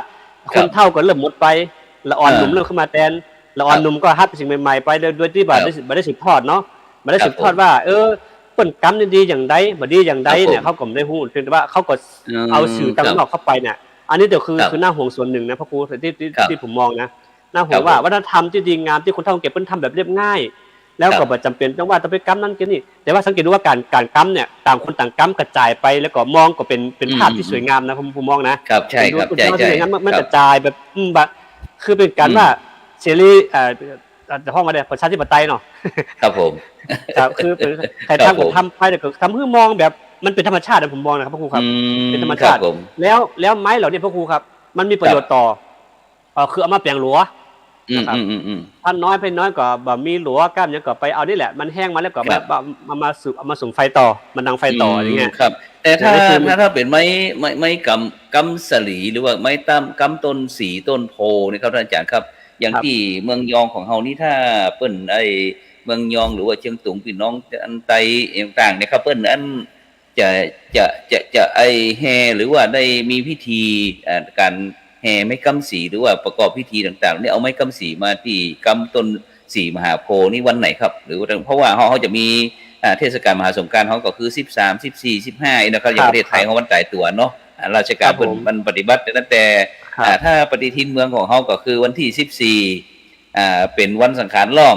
ครับ คนเฒ่าก็เริ่มหมดไป ละอ่อน เออ หนุ่มเริ่มเข้ามาแตน ละอ่อน ครับ หนุ่มก็ฮับสิ่งใหม่ๆ ไปโดย โดยตี้บ่า ครับ ได้ บ่ได้สืบทอดเนาะ บ่ได้ ครับ สืบทอด ผม ว่า เออ เปิ้นกำนี่ดีอย่างใด บ่ดีอย่างใด ครับ เนี่ย ผม เขาก็บ่ได้ฮู้ เพียงแต่ว่าเขาก็ อืม เอาสื่อต่างนอกเข้าไปเนี่ย ครับ อันนี้ก็คือ ครับ คือน่าห่วงส่วนนึ่งนะพระครู ตี้ ตี้ ครับ ตี้ผมมองนะ น่าห่วง ครับ ว่า ผม วัฒนธรรมตี้ดีงามตี้คนเฒ่าคนแก่เปิ้นทำแบบเรียบง่าย แล้วก็ ครับ บ่จ๋ำเป๋นต้องว่าต้องไปกำนั้นกำนี่ แต่ว่าสังเกตดูว่าก๋าน ก๋านกำเนี่ย ต่างคนต่างกำกระจายไป แล้วก็มองก็เป๋น เป๋น อืม ภาพตี้ อืม สวยงามนะ ผม ผมมองนะ ครับ ใช่ครับ เป๋น ใช่ ใช่ สวยงาม มัน มัน ครับ กระจายแบบ อืม บ่า คือเป๋นก๋าน อืม ว่าเสรี เอ่อ เอ่อ จะฮ้องว่าใด ประชาธิปไตยเนาะ ครับผม ครับ คือเป๋น ใผ ครับ ทำก็ ผม ทำไป แต่ก็ทำหื้อมองแบบมันเป๋นธรรมชาตินะ ผมมองนะครับพระครูครับ อืม เป๋นธรรมชาติ ครับผม แล้ว แล้วไม้เหล่านี้พระครูครับ มันมีประโยชน์ ครับ ต่อ เอ่อ คือเอามาแป๋งหลัว อืม นะครับ อืม อืม อืม พระน้อย พระน้อยก็บ่มีหลัว กำอะหยังก็ไปเอานี่แหละ มันแห้งมาแล้วก็ ครับ มา มา มาสุม เอามาสุมไฟต่อ มาดังไฟต่อ อืม อย่างเงี้ย ครับ แต่ถ้า อย่างนี้คือ ถ้า ถ้าเป๋นไม้ ไม้ ไม้กำ กำสาลี หรือว่าไม้ต้น กำต้นสีต้นโพธิ์นี่ครับท่านอาจารย์ครับ อย่าง ครับ ตี้เมืองยองของเฮานี่ ถ้าเปิ้นไอ้เมืองยองหรือว่าเจียงตุง ปี้น้องอันไตต่างๆ เนี่ยครับ เปิ้นอัน จะ จะ จะ จะไอ้แห่หรือว่าได้มีพิธี เอ่อ ก๋านแห่ไม้กำสาลี หรือว่าประกอบพิธีต่างๆ เนี่ย เอาไม้กำสาลีมาตี้กำต้นสาลีมหาโพธิ์นี่วันไหนครับ หรือว่า เพราะว่าเฮา เฮาจะมี อ่า เทศกาลมหาสงกรานต์เฮาก็คือสิบสาม สิบสี่ สิบห้า นี่นะครับ อย่างประเทศไทยเฮาวันต๋ายตั๋วเนาะ อ่า ราชก๋าน ครับผม เปิ้น มันปฏิบัติตั้งแต่ ครับ อ่า ถ้าปฏิทินเมืองของเฮาก็คือวันตี้สิบสี่ อ่า เป๋นวันสังขารล่อ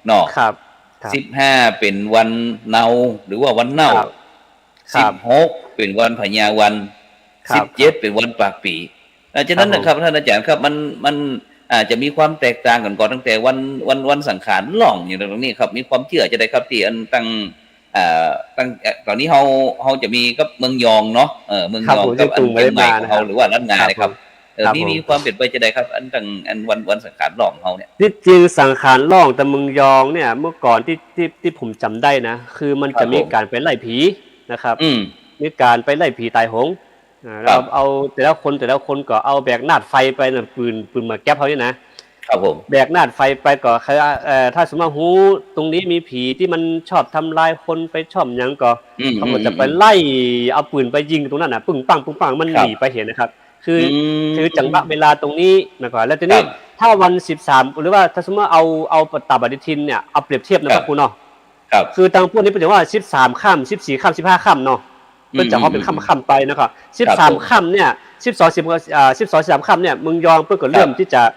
งเนาะ ครับ ครับ สิบห้า เป๋นวันเนา หรือว่าวันเน่า ครับ ครับ สิบหก เป๋นวันพญาวัน ครับ สิบเจ็ด ครับ เป๋นวันปากปี๋ อ่า ฉะนั้นนะครับ ครับผม ท่านอาจารย์ครับ มัน มันอาจจะมีความแตกต่างกั๋นก่อตั้งแต่วัน วัน วันสังขารล่องอย่างตรงนี้ครับ มีความเจื้อจะใดครับ ตี้อันตั้ง อ่า ตั้ง เอ่อ ต๋อนนี้เฮา เฮาจะมีกับเมืองยองเนาะ เอ่อ เมืองยอง ครับผม กับอันเจียงใหม่ของเฮา ครับ หรือว่าล้านนาเนี่ยครับ ครับผม เอ่อ ครับ มี ผม มีความเป๋นไปจะใดครับ อันตั้ง อันวัน วันสังขารล่องของเฮาเนี่ย ตี้จริงสังขารล่องตางเมืองยองเนี่ย เมื่อก่อนตี้ ตี้ ตี้ผมจ๋ำได้นะ คือมันจะมี ครับผม ก๋านไปไล่ผีนะครับ อืม มีก๋านไปไล่ผีต๋ายโหง อ่า ครับ แล้วเอาแต่ละคน แต่ละคนก็เอาแบกนาดไฟไปน่ะ ปืน ปืนหมากแก๊ปเฮานี่นะ ครับผม แบกนาดไฟไปก็ เอ่อ ถ้าสมมุติว่าฮู้ตรงนี้มีผีตี้มันชอบทำลายคน ไปชอบหยังก็ อืม เขาก็จะไป อืม อืม ไล่ เอาปืนไปยิงตรงนั้นน่ะ ปึ้งปัง ปึ้งปัง มัน ครับ หนีไปเหียนะครับ คือ อืม คือจังหวะเวลาตรงนี้นะครับ แล้วทีนี้ ครับ ถ้าวันสิบสาม หรือว่าถ้าสมมุติว่าเอา เอาต๋ามปฏิทินเนี่ย เอาเปรียบเทียบนะ ครับ พระครูเนาะ ครับ คือตางปู้นนี่เปิ้นจะว่าสิบสามค่ำ สิบสี่ค่ำ สิบห้าค่ำเนาะ เปิ้นจะฮ้องเป๋นค่ำๆ ไปนะครับ ครับผม สิบสามค่ำเนี่ย สิบสอง สิบ เอ่อ สิบสอง สิบสามค่ำเนี่ย เมืองยองเปิ้นก็เริ่ม ครับ ตี้จะ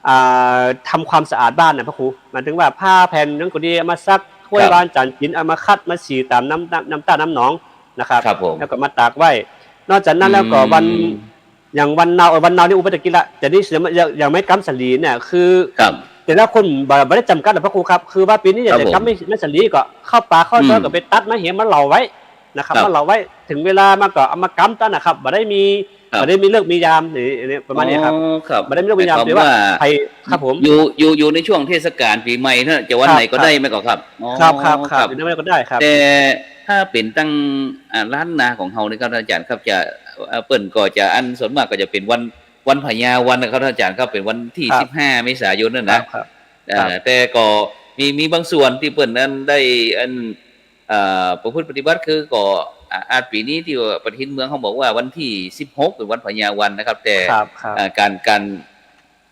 อ่า ทำความสะอาดบ้านน่ะพระครู หมายถึงว่าผ้าแผ่นหยังก็ดี เอามาซัก ถ้วย ครับ วาน จาน จิ๋น เอามาขัด มาสีต๋ามน้ำ น้ำ น้ำต้าน้ำหนองนะครับ ครับผม แล้วก็มาตากไว้ นอกจากนั้นแล้วก็วัน อืม อย่างวันเนา เอ่อ วันเนานี่อู้ไปตะกี้ละ แต่นี่อย่าง อย่างไม้กำสาลีเนี่ย คือ ครับ แต่ละคนบ่ บ่ได้จ๋ำกัดหรอกพระครูครับ คือว่าปี๋นี้อยากจะกำไม้ ไม้สาลีก็เข้าป่าเข้าดอยก็ไปตัดไม้เหียงมาเหลาไว้นะครับ มาเหลาไว้ เถิงเวลามาก็เอามากำตันนะครับ บ่ได้มี บ่ได้มีฤกษ์มียาม นี่ นี่ประมาณนี้ครับ บ่ได้มีฤกษ์มียาม หมายความว่า แต่ว่าใคร ครับผม อยู่ อยู่ อยู่ในช่วงเทศกาลปี๋ใหม่เนาะ จะวันไหนก็ได้ไหมก่อครับ อ๋อ ครับ ครับ ครับ อยู่ในวันไหนก็ได้ครับ แต่ถ้าเป๋นตัง อ่า ล้านนาของเฮานี่ครับท่านอาจ๋ารย์ครับ จะ เอ่อ เปิ้นก็จะอันส่วนมากก็จะเป๋นวัน วันพญาวันนะครับท่านอาจ๋ารย์ครับ เป๋นวันตี้ สิบห้า เมษายนนั่นนะ ครับ เอ่อ แต่ก็มี มีบางส่วนตี้เปิ้นนั้นได้อัน เอ่อ ประพฤติปฏิบัติคือก็ อ่า อาจปี๋นี้ตี้ว่าปฏิทินเมืองเขาบอกว่าวันตี้ สิบหก เป๋นวันพญาวันนะครับ แต่ ครับ ครับ เอ่อ ก๋าน ก๋าน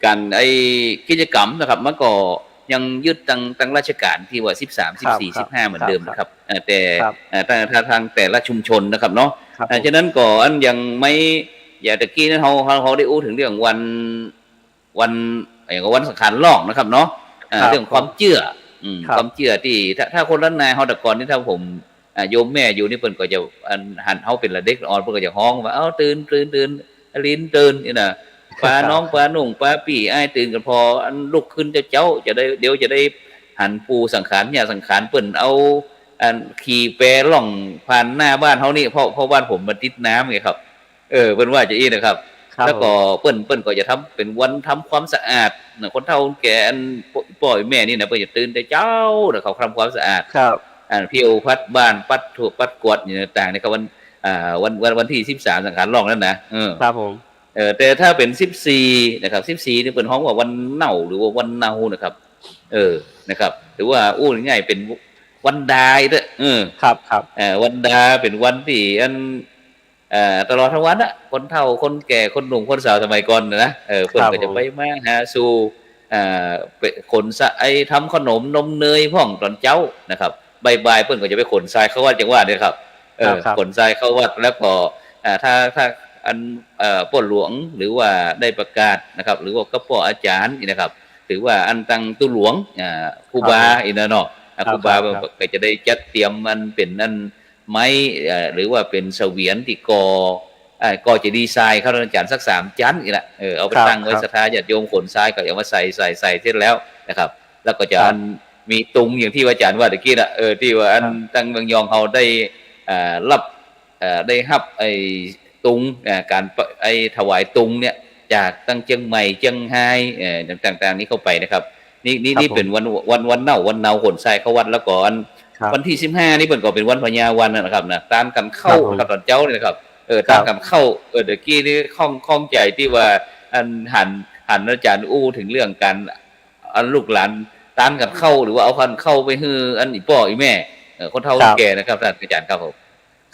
ก๋านไอ้กิจกรรมนะครับ มันก็ยังยึดตัง ตังราชก๋านตี้ว่า สิบสาม สิบสี่ สิบห้า เหมือนเดิมนะครับ เอ่อ แต่ เอ่อ แต่ แต่ทางแต่ละชุมชนนะครับเนาะ ครับ เอ่อ ฉะนั้นก็อันยังไม่ อย่างตะกี้นั้นเฮา เฮา เฮาได้อู้เถิงเรื่องวัน วัน เอ่อ วันสังขารล่องนะครับเนาะ อ่า ครับ เรื่องความเจื้อ อืม ครับ ความเจื้อตี้ ถ้า ถ้าคนล้านนาเฮาแต่ก่อนนี่ ถ้าผม อ่า โยมแม่อยู่นี่เปิ้นก็จะ อัน หันเฮาเป๋นละเด็กอ่อน เปิ้นก็จะฮ้องว่า "เอ้า ตื่น ตื่น ตื่น หลินตื่น" นี่นะ ปาน้อง ปานุ่ง ปาปี้อ้ายตื่นกั๋นผ่อ อันลุกขึ้นเจ๊าๆ จะได้ เดี๋ยวจะได้หันปู่สังขาร ย่าสังขารเปิ้นเอา อันขี่แปล่องผ่านหน้าบ้านเฮานี่ เพราะ เพราะบ้านผมมันติดน้ำไงครับ เออ เปิ้นว่าจะอี้นะครับ ครับ แล้วก็เปิ้น เปิ้นก็จะทำเป๋นวันทำความสะอาดนะ คนเฒ่าคนแก่อันป้อ ป้อแม่นี่นะ เปิ้นจะตื่นแต่เจ๊านะ เขาทำความสะอาด ครับ อันเผี้ยวปัดบ้าน ปัดถ้วยปัดกวดอย่างต่างๆ นะครับ วัน อ่า วัน วัน วันตี้ สิบสาม สังขารล่องนั่นนะ เออ ครับผม เออ แต่ถ้าเป๋น สิบสี่ นะครับ สิบสี่ นี่เปิ้นฮ้องว่าวันเน่าหรือว่าวันเนานะครับ เออ นะครับ หรือว่าอู้ง่ายๆ เป๋นวันดายเต๊อะ เออ ครับ ครับ เออ วันดาเป๋นวันตี้อัน เอ่อ ตลอดตังวันน่ะ คนเฒ่า คนแก่ คนหนุ่ม คนสาวสมัยก่อนน่ะนะ เออ เปิ้นก็จะไปมาหาสู่ เอ่อ ไปขนทราย ทำขนมนมเนยพ่องต๋อนเจ๊านะครับ บ่ายๆ เปิ้นก็จะไปขนทรายเข้าวัดอย่างว่าเนี่ยครับ เออ ครับ ขนทรายเข้าวัด แล้วก็ อ่า ถ้า ถ้าอัน เอ่อ ป้อหลวง หรือว่าได้ประกาศนะครับ หรือว่ากับป้ออาจ๋ารย์นี่นะครับ ถือว่าอันตังตุ๊หลวง อ่า ครูบา ครับผม อี้นะเนาะ อ่า ครับ ครูบา ครับ ก็จะได้จัดเตรียมมันเป๋นอัน ไม้ เอ่อ หรือว่าเป๋นเสวียนตี้ก่อ เอ่อ ก่อเจดีย์ทรายครับท่านอาจ๋ารย์ สักสามจั๊นนี่แหละ เออ เอาไปตั้งไว้ ศรัทธาญาติโยมขนทรายก็เอามาใส่ ใส่ ใส่เสร็จแล้วนะครับ แล้วก็จะ ครับ อันมีตุงอย่างตี้ว่าอาจ๋ารย์ว่าตะกี้น่ะ เออ ตี้ว่าอัน ครับ ตังเมืองยองเฮาได้ เอ่อ ฮับ เอ่อ ได้ฮับไอ้ตุง เอ่อ ก๋านปะ ไอ้ถวายตุงเนี่ย จากตังเจียงใหม่ เจียงฮาย เอ่อ ต่างๆ นี่เข้าไปนะครับ นี่ นี่ ครับ นี่เป๋นวัน ผม วัน วันเน่า วันเนาขนทรายเข้าวัด แล้วก็อัน ครับ วันตี้ สิบห้า นี่เปิ้นก็เป๋นวันพญาวันนะครับนะ ตานกั๋นเข้า ครับผม นะครับ ต๋อนเจ๊านี่นะครับ เออ ครับ ตานกั๋นเข้า เออ ตะกี้นี่ข้อง ข้องใจ๋ตี้ว่า อันหัน หันอาจ๋ารย์อู้เถิงเรื่องก๋าน อันลูกหลานตานกั๋นเข้า หรือว่าเอากั๋นเข้าไปหื้ออันอี่ป้ออี่แม่ เออ คนเฒ่า ครับ คนแก่นะครับ ท่านอาจ๋ารย์ครับผม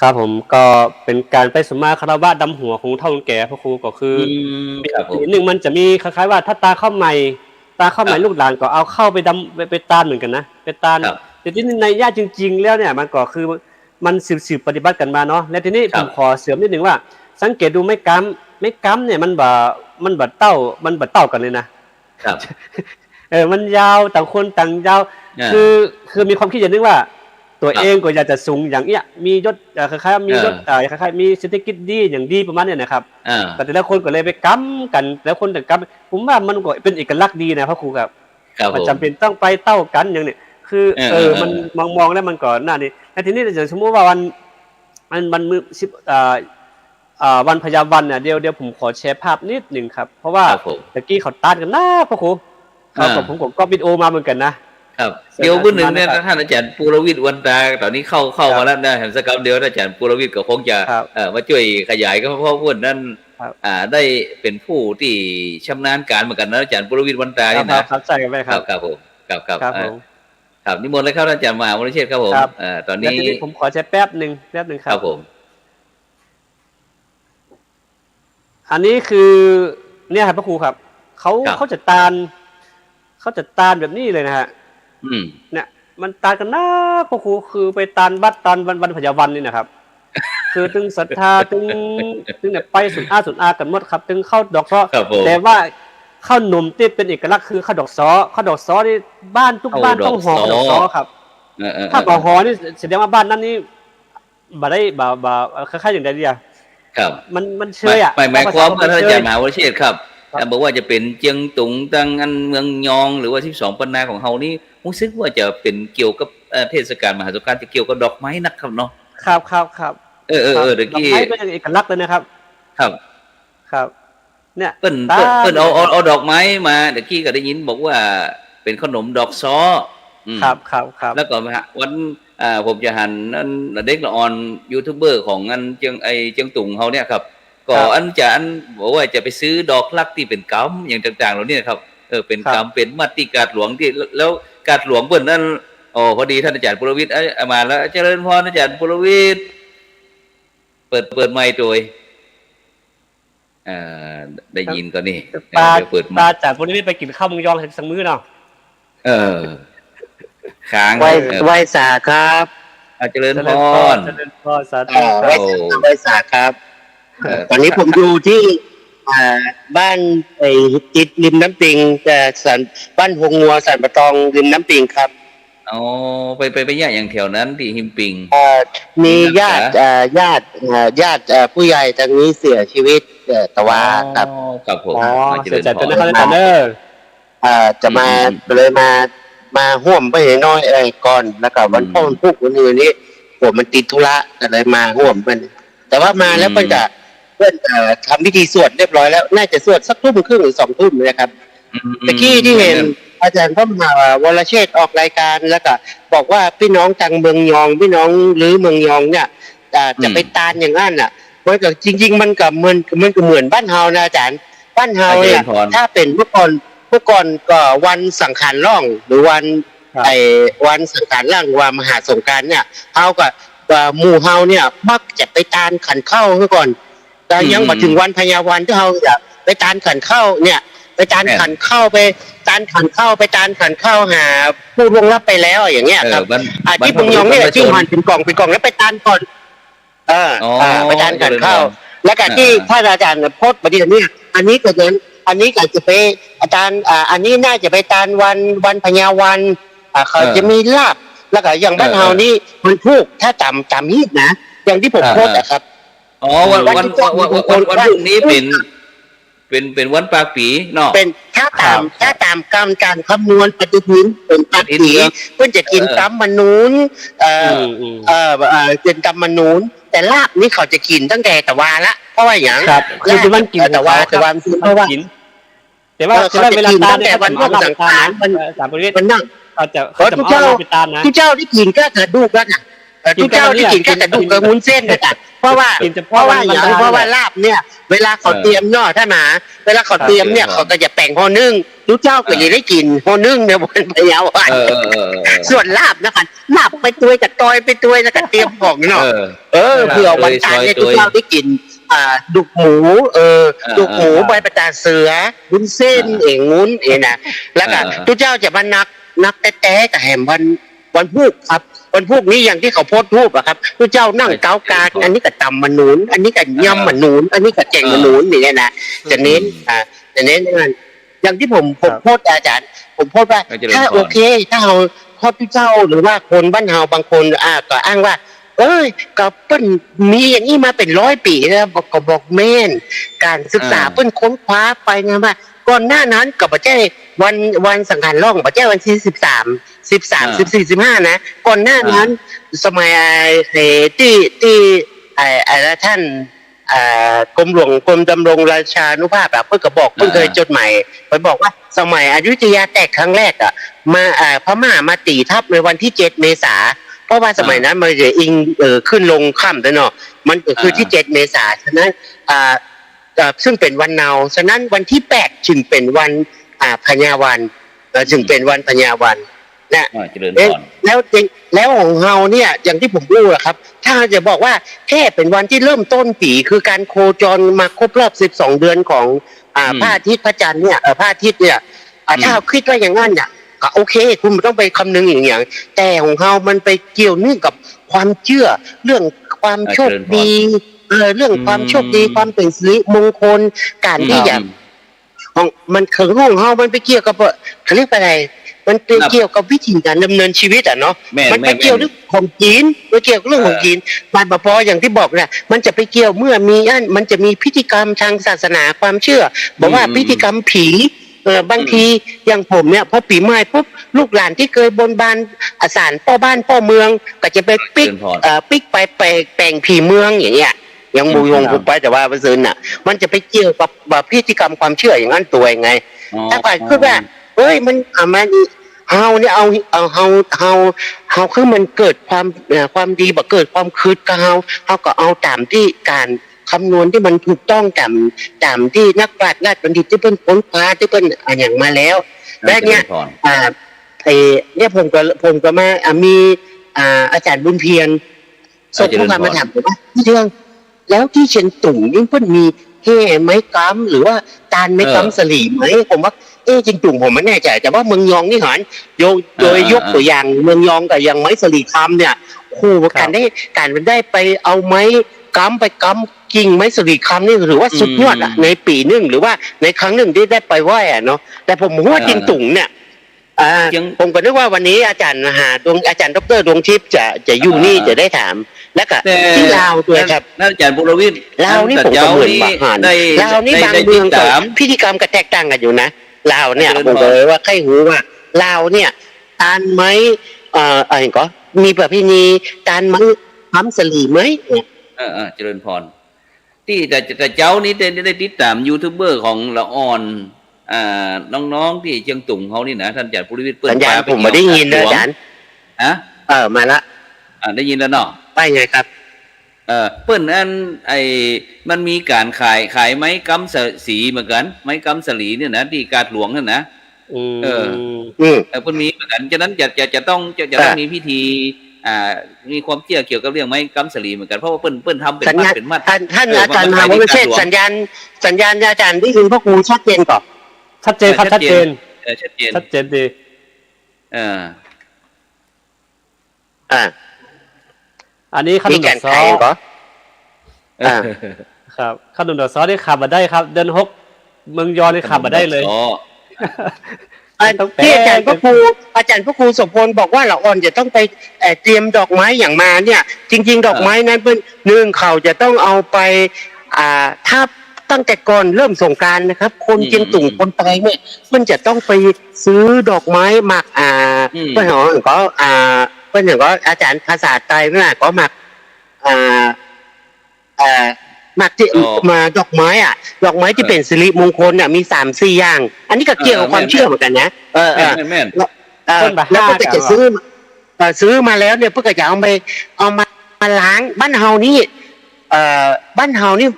ครับผม ก็เป๋นก๋านไปสมมาคารวะดำหัวของเฒ่าคนแก่พระครู ก็คือ อืม ครับผม ปี๋นึ่งมันจะมีคล้ายๆ ว่าถ้าตาข้าวใหม่ ตาข้าวใหม่ ครับ ลูกหลานก็เอาข้าวไปดำ ไป ไปตานเหมือนกั๋นนะ ไปตาน ครับ แต่ตี้นี่นัยยะจริงๆ แล้วเนี่ย มันก็คือ มันสืบๆ ปฏิบัติกั๋นมาเนาะ และตี้นี่ ครับ ผมขอเสริมนิดนึงว่า สังเกตดูไม้กำ ไม้กำเนี่ยมันบ่ มันบ่เต้า มันบ่เต้ากั๋นเลยนะ ครับ เออ มันยาว ต่างคนต่างยาว อ่า คือ คือมีความคิดอย่างนึงว่า ตั๋วเองก็อยากจะสูงอย่างเอี้ย มียศ เอ่อ คล้ายๆ มียศ เออ เอ่อ คล้ายๆ มีเศรษฐกิจดีอย่างดีประมาณเนี้ยนะครับ อ่า แต่แต่ละคนก็เลยไปกำกั๋น แต่ละคนต่างกำ ผมว่ามันก็เป๋นเอกลักษณ์ดีนะพระครูครับ ครับ มันบ่จ๋ำเป๋นต้องไปเต้ากั๋นอย่างเนี้ย คือ เออ เออ เออ มันมองๆ แล้วมันก็น่านี่ แล้วตี้นี่อย่างสมมุติว่าวัน อันวันมื้อสิบ เอ่อ เอ่อ วันพญาวันเนี่ย เดี๋ยว เดี๋ยวผมขอแชร์ภาพนิดนึงครับ เพราะว่า ครับผม ตะกี้เขาตานกั๋นนะพระครู ครับ ก็ผมก็ก๊อปวิดีโอมาเหมือนกั๋นนะ ครับ เดี๋ยวมื้อนึ่งเนี่ย ท่านอาจ๋ารย์ปุรวิทย์ วันตา ต๋อนนี้เข้า เข้ามาแล้วนะ หันสักกำเดียว อาจ๋ารย์ปุรวิทย์ก็คงจะ ครับ เอ่อ มาจ้วยขยายก็เพราะเปิ้นนั้น ครับ อ่า ได้เป๋นผู้ตี้ชำนาญก๋านเหมือนกั๋นนะ อาจ๋ารย์ปุรวิทย์ วันตานี่นะ ครับ ครับ ใช่ครับ ครับ ครับผม ครับ ครับ ครับผม เอ่อ ครับ นิมนต์เลยครับ อาจ๋ารย์มหาวรเชษฐ์ครับผม ครับ เอ่อ ต๋อนนี้ แล้วตี้นี่ผมขอแชร์แป๊บนึง แป๊บนึงครับ ครับผม อันนี้คือ เนี่ยครับพระครูครับ เขา ครับ เขาจะตาน เขาจะตานแบบนี้เลยนะฮะ อืม เนี่ย มันตานกั๋นนะพระครู คือไปตานวัดตอนวัน วันพญาวันนี่นะครับ คือตึงศรัทธา ตึง ตึงเนี่ยไปสุนอาสุนอากั๋นหมดครับ ตึงข้าวดอกซ้อ ครับผม แต่ว่าข้าวหนมตี้เป๋นเอกลักษณ์คือข้าวดอกซ้อ ข้าวดอกซ้อนี่บ้านทุกบ้านต้องห่อข้าวดอกซ้อครับ เออ เออ เออ ถ้าบ่ห่อนี่แสดงว่าบ้านนั้นนี่ บ่ได้ บ่ บ่ เอ่อ คล้ายๆ อย่างใดดีอะ ครับ มัน มันเชยอะ หมาย หมาย หมายความว่า ท่านอาจ๋ารย์มหาวรเชษฐ์ครับ ครับ อ่า บ่ว่าจะเป๋นเจียงตุง ตังอันเมืองยอง หรือว่าสิบสองปันนาของเฮานี่ ฮู้สึกว่าจะเป๋นเกี่ยวกับ เอ่อ เทศกาลมหาสงกรานต์จะเกี่ยวกับดอกไม้นักครับเนาะ ครับ ครับ ครับ เออ เออ ครับ เออ ตะกี้ ดอกไม้เป๋นเอกลักษณ์เลยนะครับ ครับ ครับ เนี่ย เปิ้น ตา เปิ้น เปิ้นเอา เอา เอาดอกไม้มา ตะกี้ก็ได้ยินบอกว่าเป๋นขนมดอกซ้อ อืม ครับ ครับ ครับ แล้วก็วัน อ่า ผมจะหันอันเด็กละอ่อนยูทูบเบอร์ของอันเจียง ไอ้เจียงตุงเฮาเนี่ยครับ ก็ ครับ อันจะ อันบอกว่าจะไปซื้อดอกฮักตี้เป๋นกำอย่างต่างๆ เหล่านี้นะครับ เออ เป๋น ครับ กำ เป๋นมัดตี้กาดหลวงตี้ แล้วกาดหลวงเปิ้นนั้น อ๋อ พอดีต้านอาจ๋ารย์ปุรวิทย์ เอ้ย มาแล้ว เจริญพรอาจ๋ารย์ปุรวิทย์ เปิด เปิดไมค์ตวย เอ่อ ได้ยินก่อนี่ ปา เดี๋ยวเปิดไมค์ ปาจ๋ารย์ปุรวิทย์ไปกิ๋นข้าวเมืองยองสักมื้อเนาะ เออ ค้าง ไหว้ เออ ไหว้สาครับ อ่ะ เจริญพร เจริญพร เจริญพร สาธุ อ่า ครับ ไหว้สา ไหว้สาครับ เออ ต๋อนนี้ผมอยู่ตี้ อ่า บ้าน ไอ้ ติดริมน้ำปิง แต่สัน บ้านฮงงัว สันป่าตอง ริมน้ำปิงครับ อ๋อ ไป ไป ไปเยียะหยังแถวนั้นตี้ริมปิง เอ่อ มีญาติ ริมน้ำเสีย เอ่อ ญาติ เอ่อ ญาติ เอ่อ ผู้ใหญ่ตางนี้เสียชีวิต เอ่อ ตะวาครับ อ๋อ ครับผม อ๋อ อ่ะ เจริญพร เสียใจ๋ตวยนะครับ เอ่อ จะมา อืม อืม เลยมา มาฮ่วมเปิ้นน้อย เอ่อ ก่อน แล้วก็วัน อืม พ่อวันพูกวันอื่นนี้ ผมมันติดธุระ ก็เลยมาฮ่วมเปิ้น แต่ว่ามาแล้ว อืม เปิ้นก็ เปิ้น เอ่อ ทำพิธีสวดเรียบร้อยแล้ว น่าจะสวดสักทุ่มครึ่งหรือสองทุ่มนะครับ อืม ตะกี้ตี้เห็น อืม อาจ๋ารย์พระมหาวรเชษฐ์ออกรายการ แล้วก็บอกว่าปี้น้องตางเมืองยอง ปี้น้องลือเมืองยองเนี่ย อ่า อืม จะไปตานอย่างนั้นน่ะ มันก็ จริงๆ มันก็เหมือน มันก็เหมือนบ้านเฮานะอาจ๋ารย์ บ้านเฮาเนี่ย อ่ะ เจริญพร ถ้าเป๋นเมื่อก่อน เมื่อก่อนก็วันสังขารล่อง หรือวัน ครับ ไอ้วันสังขารล่อง วันมหาสงกรานต์เนี่ย เฮาก็ เอ่อ หมู่เฮาเนี่ยมักจะไปตานขันข้าวเมื่อก่อน แต่ยัง อืม บ่ถึงวันพญาวันตี้เฮาจะไปตานขันข้าวเนี่ย ไปตาน แม่น ขันข้าว ไปตานขันข้าว ไปตานขันข้าวหาผู้ล่วงลับไปแล้วอย่างเงี้ยครับ เออ บ้าน อ่า บ้าน ตี้เมืองยองเนี่ย ตี้หันเป๋นกล่อง เป๋นกล่องแล้วไปตานก่อน เออ อ๋อ อ่า ไปตานขันข้าว เจริญพร แล้วก็ตี้ อ่า ท่านอาจ๋ารย์โพสต์มาตี้นี่ อันนี้ก็เหมือน อันนี้ก็จะไปตาน อ่า อันนี้น่าจะไปตานวัน วันพญาวัน อ่า เขา เออ จะมีลาภ แล้วก็อย่างบ้านเฮานี่ เออ เออ วันพูก ถ้าจ๋ำ จ๋ำฮี้นะ อย่างตี้ผม อ่า โพสต์อะครับ อ๋อ วัน วัน วัน วันพูกนี้เป๋น เป๋น เป๋นวันปากปี๋เนาะ เป๋น ถ้าต๋าม ครับ ถ้าต๋ามกำ ก๋านคำนวณปฏิทิน เป๋นปากปี๋ ปฏิทินเนาะ เปิ้นจะกิ๋น เออ กำมะนูน เอ่อ อืม อืม เอ่อ เอ่อ เป๋นกำมะนูน แต่ลาภนี่เขาจะกิ๋นตั้งแต่ตะวาละ เพราะว่าหยัง ครับ คือเป๋นวันกิ๋น เอ่อ ตะวา ของเขา ตะวา ครับ คือ เพราะว่า กิ๋น แต่ว่า เออ แต่ว่า เขาจะ เวลา กิ๋น ตาน ตั้งแต่วันพ่อสังขาร เนี่ย เขาจะ วัน วันนั่ง เขาจะ เขาจะ ตุ๊เจ้า เอาไปตานนะ ตุ๊เจ้าได้กิ๋นก้ากระดูกแล้วน่ะ เอ่อ ตุ๊เจ้าได้กิ๋นก้ากระดูกกับวุ้นเส้นแล้วน่ะ เพราะว่า กิ๋นเฉพาะ เพราะว่าหยัง วันธรรมดา เพราะว่าลาภเนี่ย เวลาเขา เออ เตรียมเนาะ ท่านมหา เวลาเขาเตรียมเนี่ย ครับ เขาก็จะแป๋งห่อนึ่ง ตุ๊เจ้าก็ เออ เลยได้กิ๋นห่อนึ่งในวันพญาวัน เออ เออ เออ เออ ส่วนลาภนะคะ ลาภไปตวยกับตอยไปตวยแล้วก็เตรียมของเนาะ เออ เออ เผื่อวันตานเนี่ย ตุ๊เจ้าได้กิ๋น อ่า ดูกหมู เออ อ่า ดูกหมู อ่า ใบประตาเสือ วุ้นเส้น อ่า เองงุ้นเองนะ แล้วก็ อ่า ตุ๊เจ้าจะมานัก นักแต๊ๆ ก็แหมวัน วันพูกครับ วันพูกนี้อย่างตี้เขาโพสต์รูปอะครับ ตุ๊เจ้านั่งเก๊ากาด อันนี้ก็ตำมะนูน อันนี้ก็ยำมะนูน อันนี้ก็แจ๋งมะนูน อย่างเงี้ยนะ จะเน้น อ่า จะเน้นอย่างนั้น อย่างตี้ผม ผมโพสต์ อาจ๋ารย์ ผมโพสต์ว่า ถ้าโอเค ถ้าเฮาโพสต์ตุ๊เจ้า หรือว่าคนบ้านเฮาบางคน อ่า ก็อ้างว่า เอ้ย ก็เปิ้นมีอย่างนี้มาเป๋นร้อยปี๋แล้ว บอก ก็บอกแม่น ก๋านศึกษาเปิ้นค้นคว้าไปไงว่า ก่อนหน้านั้นก็บ่ใจ้วัน วันสังขารล่อง บ่ใจ้วันตี้สิบสาม สิบสาม อ่า สิบสี่ สิบห้า นะ ก่อนหน้านั้น อ่า สมัยไอ้ ไอ้ ตี้ ตี้ ไอ้ ไอ้ ท่าน เอ่อ กรมหลวง กรมดำรงราชานุภาพอะ เปิ้นก็บอก เปิ้นเคย อ่า จดหมายไปบอกว่า สมัยอยุธยาแตกครั้งแรกอะ มา เอ่อ พม่ามาตี๋ทัพในวันตี้เจ็ดเมษา เพราะว่าสมัยนั้นมันจะอิง เอ่อ ขึ้นลงค่ำด้วยเนาะ มันก็คือ อ่า ตี้เจ็ดเมษา ฉะนั้น อ่า เอ่อ ซึ่งเป๋นวันเนา ฉะนั้นวันตี้แปดจึงเป๋นวัน อ่า พญาวัน เอ่อ จึงเป๋นวันพญาวัน นะ อ่า เจริญพร เอ๊ะ แล้วจริง แล้วของเฮาเนี่ย อย่างตี้ผมอู้อะครับ ถ้าจะบอกว่าแค่เป๋นวันตี้เริ่มต้นปี๋ คือก๋านโคจรมาครบรอบสิบสองเดือนของ อ่า อืม พระอาทิตย์พระจันทร์เนี่ย เอ่อ พระอาทิตย์เนี่ย อ่า อืม ถ้าเฮาคิดว่าอย่างนั้นเนี่ย ก็โอเค คุณบ่ต้องไปคำนึงอย่างหยัง แต่ของเฮามันไปเกี่ยวเนื่องกับความเจื้อ เรื่องความ อ่า โชคดี เจริญพร เอ่อ เรื่องความ อืม โชคดี ความเป๋นสิริมงคล ก๋านตี้ อืม จะ อืม ของมัน ของเฮามันไปเกี่ยวกับ เขาเรียกว่าอะไร มันไปเกี่ยวกับวิถีการดำเนินชีวิตอะเนาะ แม่น มันไปเกี่ยวเรื่องของจีน ไปเกี่ยวกับเรื่องของจีน มันบ่ปออย่างตี้บอกน่ะ มันจะไปเกี่ยวเมื่อมีอัน มันจะมีพิธีกรรมทางศาสนาความเชื่อ บอกว่าพิธีกรรมผี เอ่อ บางทีอย่างผมเนี่ย พอปี๋ใหม่ปุ๊บ ลูกหลานตี้เกยบนบาน อ่า ศาลป้อบ้านป้อเมือง ก็จะไปปิ๊ก เอ่อ ปิ๊กไปแปลง แปลงผีเมืองอย่างเงี้ย ยังบ่ยงผมไป แต่ว่าไปซื้อน่ะ มันจะไปเกี่ยวกับ กับพิธีกรรมความเชื่ออย่างนั้นตวยไง ถ้าฝ่ายคิดว่า เฮ้ย มัน อ่ะ มัน เฮาเนี่ยเอา เอา เฮา เฮา เฮาคือมันเกิดความ เอ่อ ความดี บ่เกิดความคิดกับเฮา เฮาก็เอาต๋ามตี้ก๋านคำนวณตี้มันถูกต้องต๋าม ต๋ามตี้นักปราชญ์ราชบัณฑิตตี้เปิ้นค้นคว้าตี้เปิ้นอะหยังมาแล้ว และเนี่ย อ่า ไอ้เนี่ยผมก็ ผมก็มา อ่า มี อ่า อาจ๋ารย์บุญเพียร ส่งข้อความมาถามผมว่า พี่เทือง แล้วตี้เจียงตุงนี่เปิ้นมีแห่ไม้กำหรือว่าตานไม้กำสะหลีไหม ผมว่า เอ๊ะ เจียงตุงผมบ่แน่ใจ๋ แต่ว่าเมืองยองนี่หัน ยก โดยยกตั๋วอย่างเมืองยองกับอย่างไม้สะหลีคำเนี่ย โอ้โห ก๋านได้ ก๋านได้ไปเอาไม้กำไปกำกิ่งไม้สะหลีคำนี่ถือว่าสุดยอดอะ ในปี๋นึ่งหรือว่าในครั้งนึ่งตี้ได้ไปไหว้อะเนาะ แต่ผมบ่ฮู้ว่าเจียงตุงเนี่ย อ่า ผมก็นึกว่าวันนี้อาจ๋ารย์หาดวง อาจ๋ารย์ด็อกเตอร์ดวงทิพย์จะ จะอยู่นี่ จะได้ถาม แล้วก็ตี้ลาวตวยครับ อาจ๋ารย์ปุรวิทย์ ลาวนี่ผมก็เหมือนบ่หัน ลาวนี่บางเมืองก็พิธีกรรมก็แตกต่างกั๋นอยู่นะ ลาวเนี่ย ผมก็เลยว่าใค่ฮู้ว่าลาวเนี่ย ตานไม้ เอ่อ อะไรก็ มีประเพณีตานไม้กำสะหลีไหมเนี่ย เออ เออ เจริญพร ตี้แต่ แต่เจ๊านี้ได้ ได้ ได้ติดต๋ามยูทูบเบอร์ของละอ่อน อ่า น้องๆ ตี้เจียงตุงเฮานี่นะ ต้านอาจ๋ารย์ปุรวิทย์ เปิ้น สัญญาณผมบ่ได้ยินนะอาจ๋ารย์ ฮะ เออ มาละ อ่า ได้ยินแล้วเนาะ ว่าไงครับ เออ เปิ้นอัน ไอ้ มันมีก๋านขาย ขายไม้กำสะหลีเหมือนกั๋น ไม้กำสะหลีเนี่ยนะ ตี้กาดหลวงนั่นนะ อืม เออ อืม เออ เปิ้นมีเหมือนกั๋น ฉะนั้นจะ จะ จะต้อง จะ จะต้องมีพิธี อ่า มีความเชื่อเกี่ยวกับเรื่องไม้กำสะหลีเหมือนกั๋น เพราะว่าเปิ้น เปิ้นทำเป๋นมัดเป๋นมัด ท่าน ท่านอาจ๋ารย์มหาวงศ์วิเชษฐ์ สัญญาณ สัญญาณอาจ๋ารย์ได้ยินพวกกูชัดเจนก่อ ชัดเจนครับ ชัดเจน เออ ชัดเจน ชัดเจนดี เออ อ่า อันนี้ขนุนดอกซ้อ มีก๋านขายก่อ อ่า ครับ ขนุนดอกซ้อนี่ขาดบ่ได้ครับ เดือนหก เมืองยองนี่ขาดบ่ได้เลย ขนุนดอกซ้อ อ่า ต้องแปล ตี้อาจ๋ารย์พระครู อาจ๋ารย์พระครูโสภณบอกว่าละอ่อนจะต้องไป เอ่อ เตรียมดอกไม้อย่างมาเนี่ย จริงๆ ดอกไม้นั้นเปิ้น หนึ่ง เขาจะต้องเอาไป อ่า ถ้าตั้งแต่ก่อนเริ่มสงกรานต์นะครับ คนเจียงตุงคนไตเนี่ย เปิ้นจะต้องไปซื้อดอกไม้หมาก อ่า เปิ้นหยังก็ อ่า เปิ้นหยังก็ อาจ๋ารย์ภาษาไตเปิ้นว่าก็หมาก อ่า เอ่อ หมากตี้ ดอก มาดอกไม้อะ ดอกไม้ตี้เป๋นสิริมงคลอะ มีสามสี่อย่าง อันนี้ก็เกี่ยวกับความเชื่อเหมือนกั๋นนะ เออ แม่น แม่น แล้ว เออ เปิ้นบ่ แล้วเปิ้นก็จะซื้อ เอ่อ ซื้อมาแล้วเนี่ย เปิ้นก็จะเอาไป เอามา มาล้าง บ้านเฮานี่ เอ่อ บ้านเฮานี่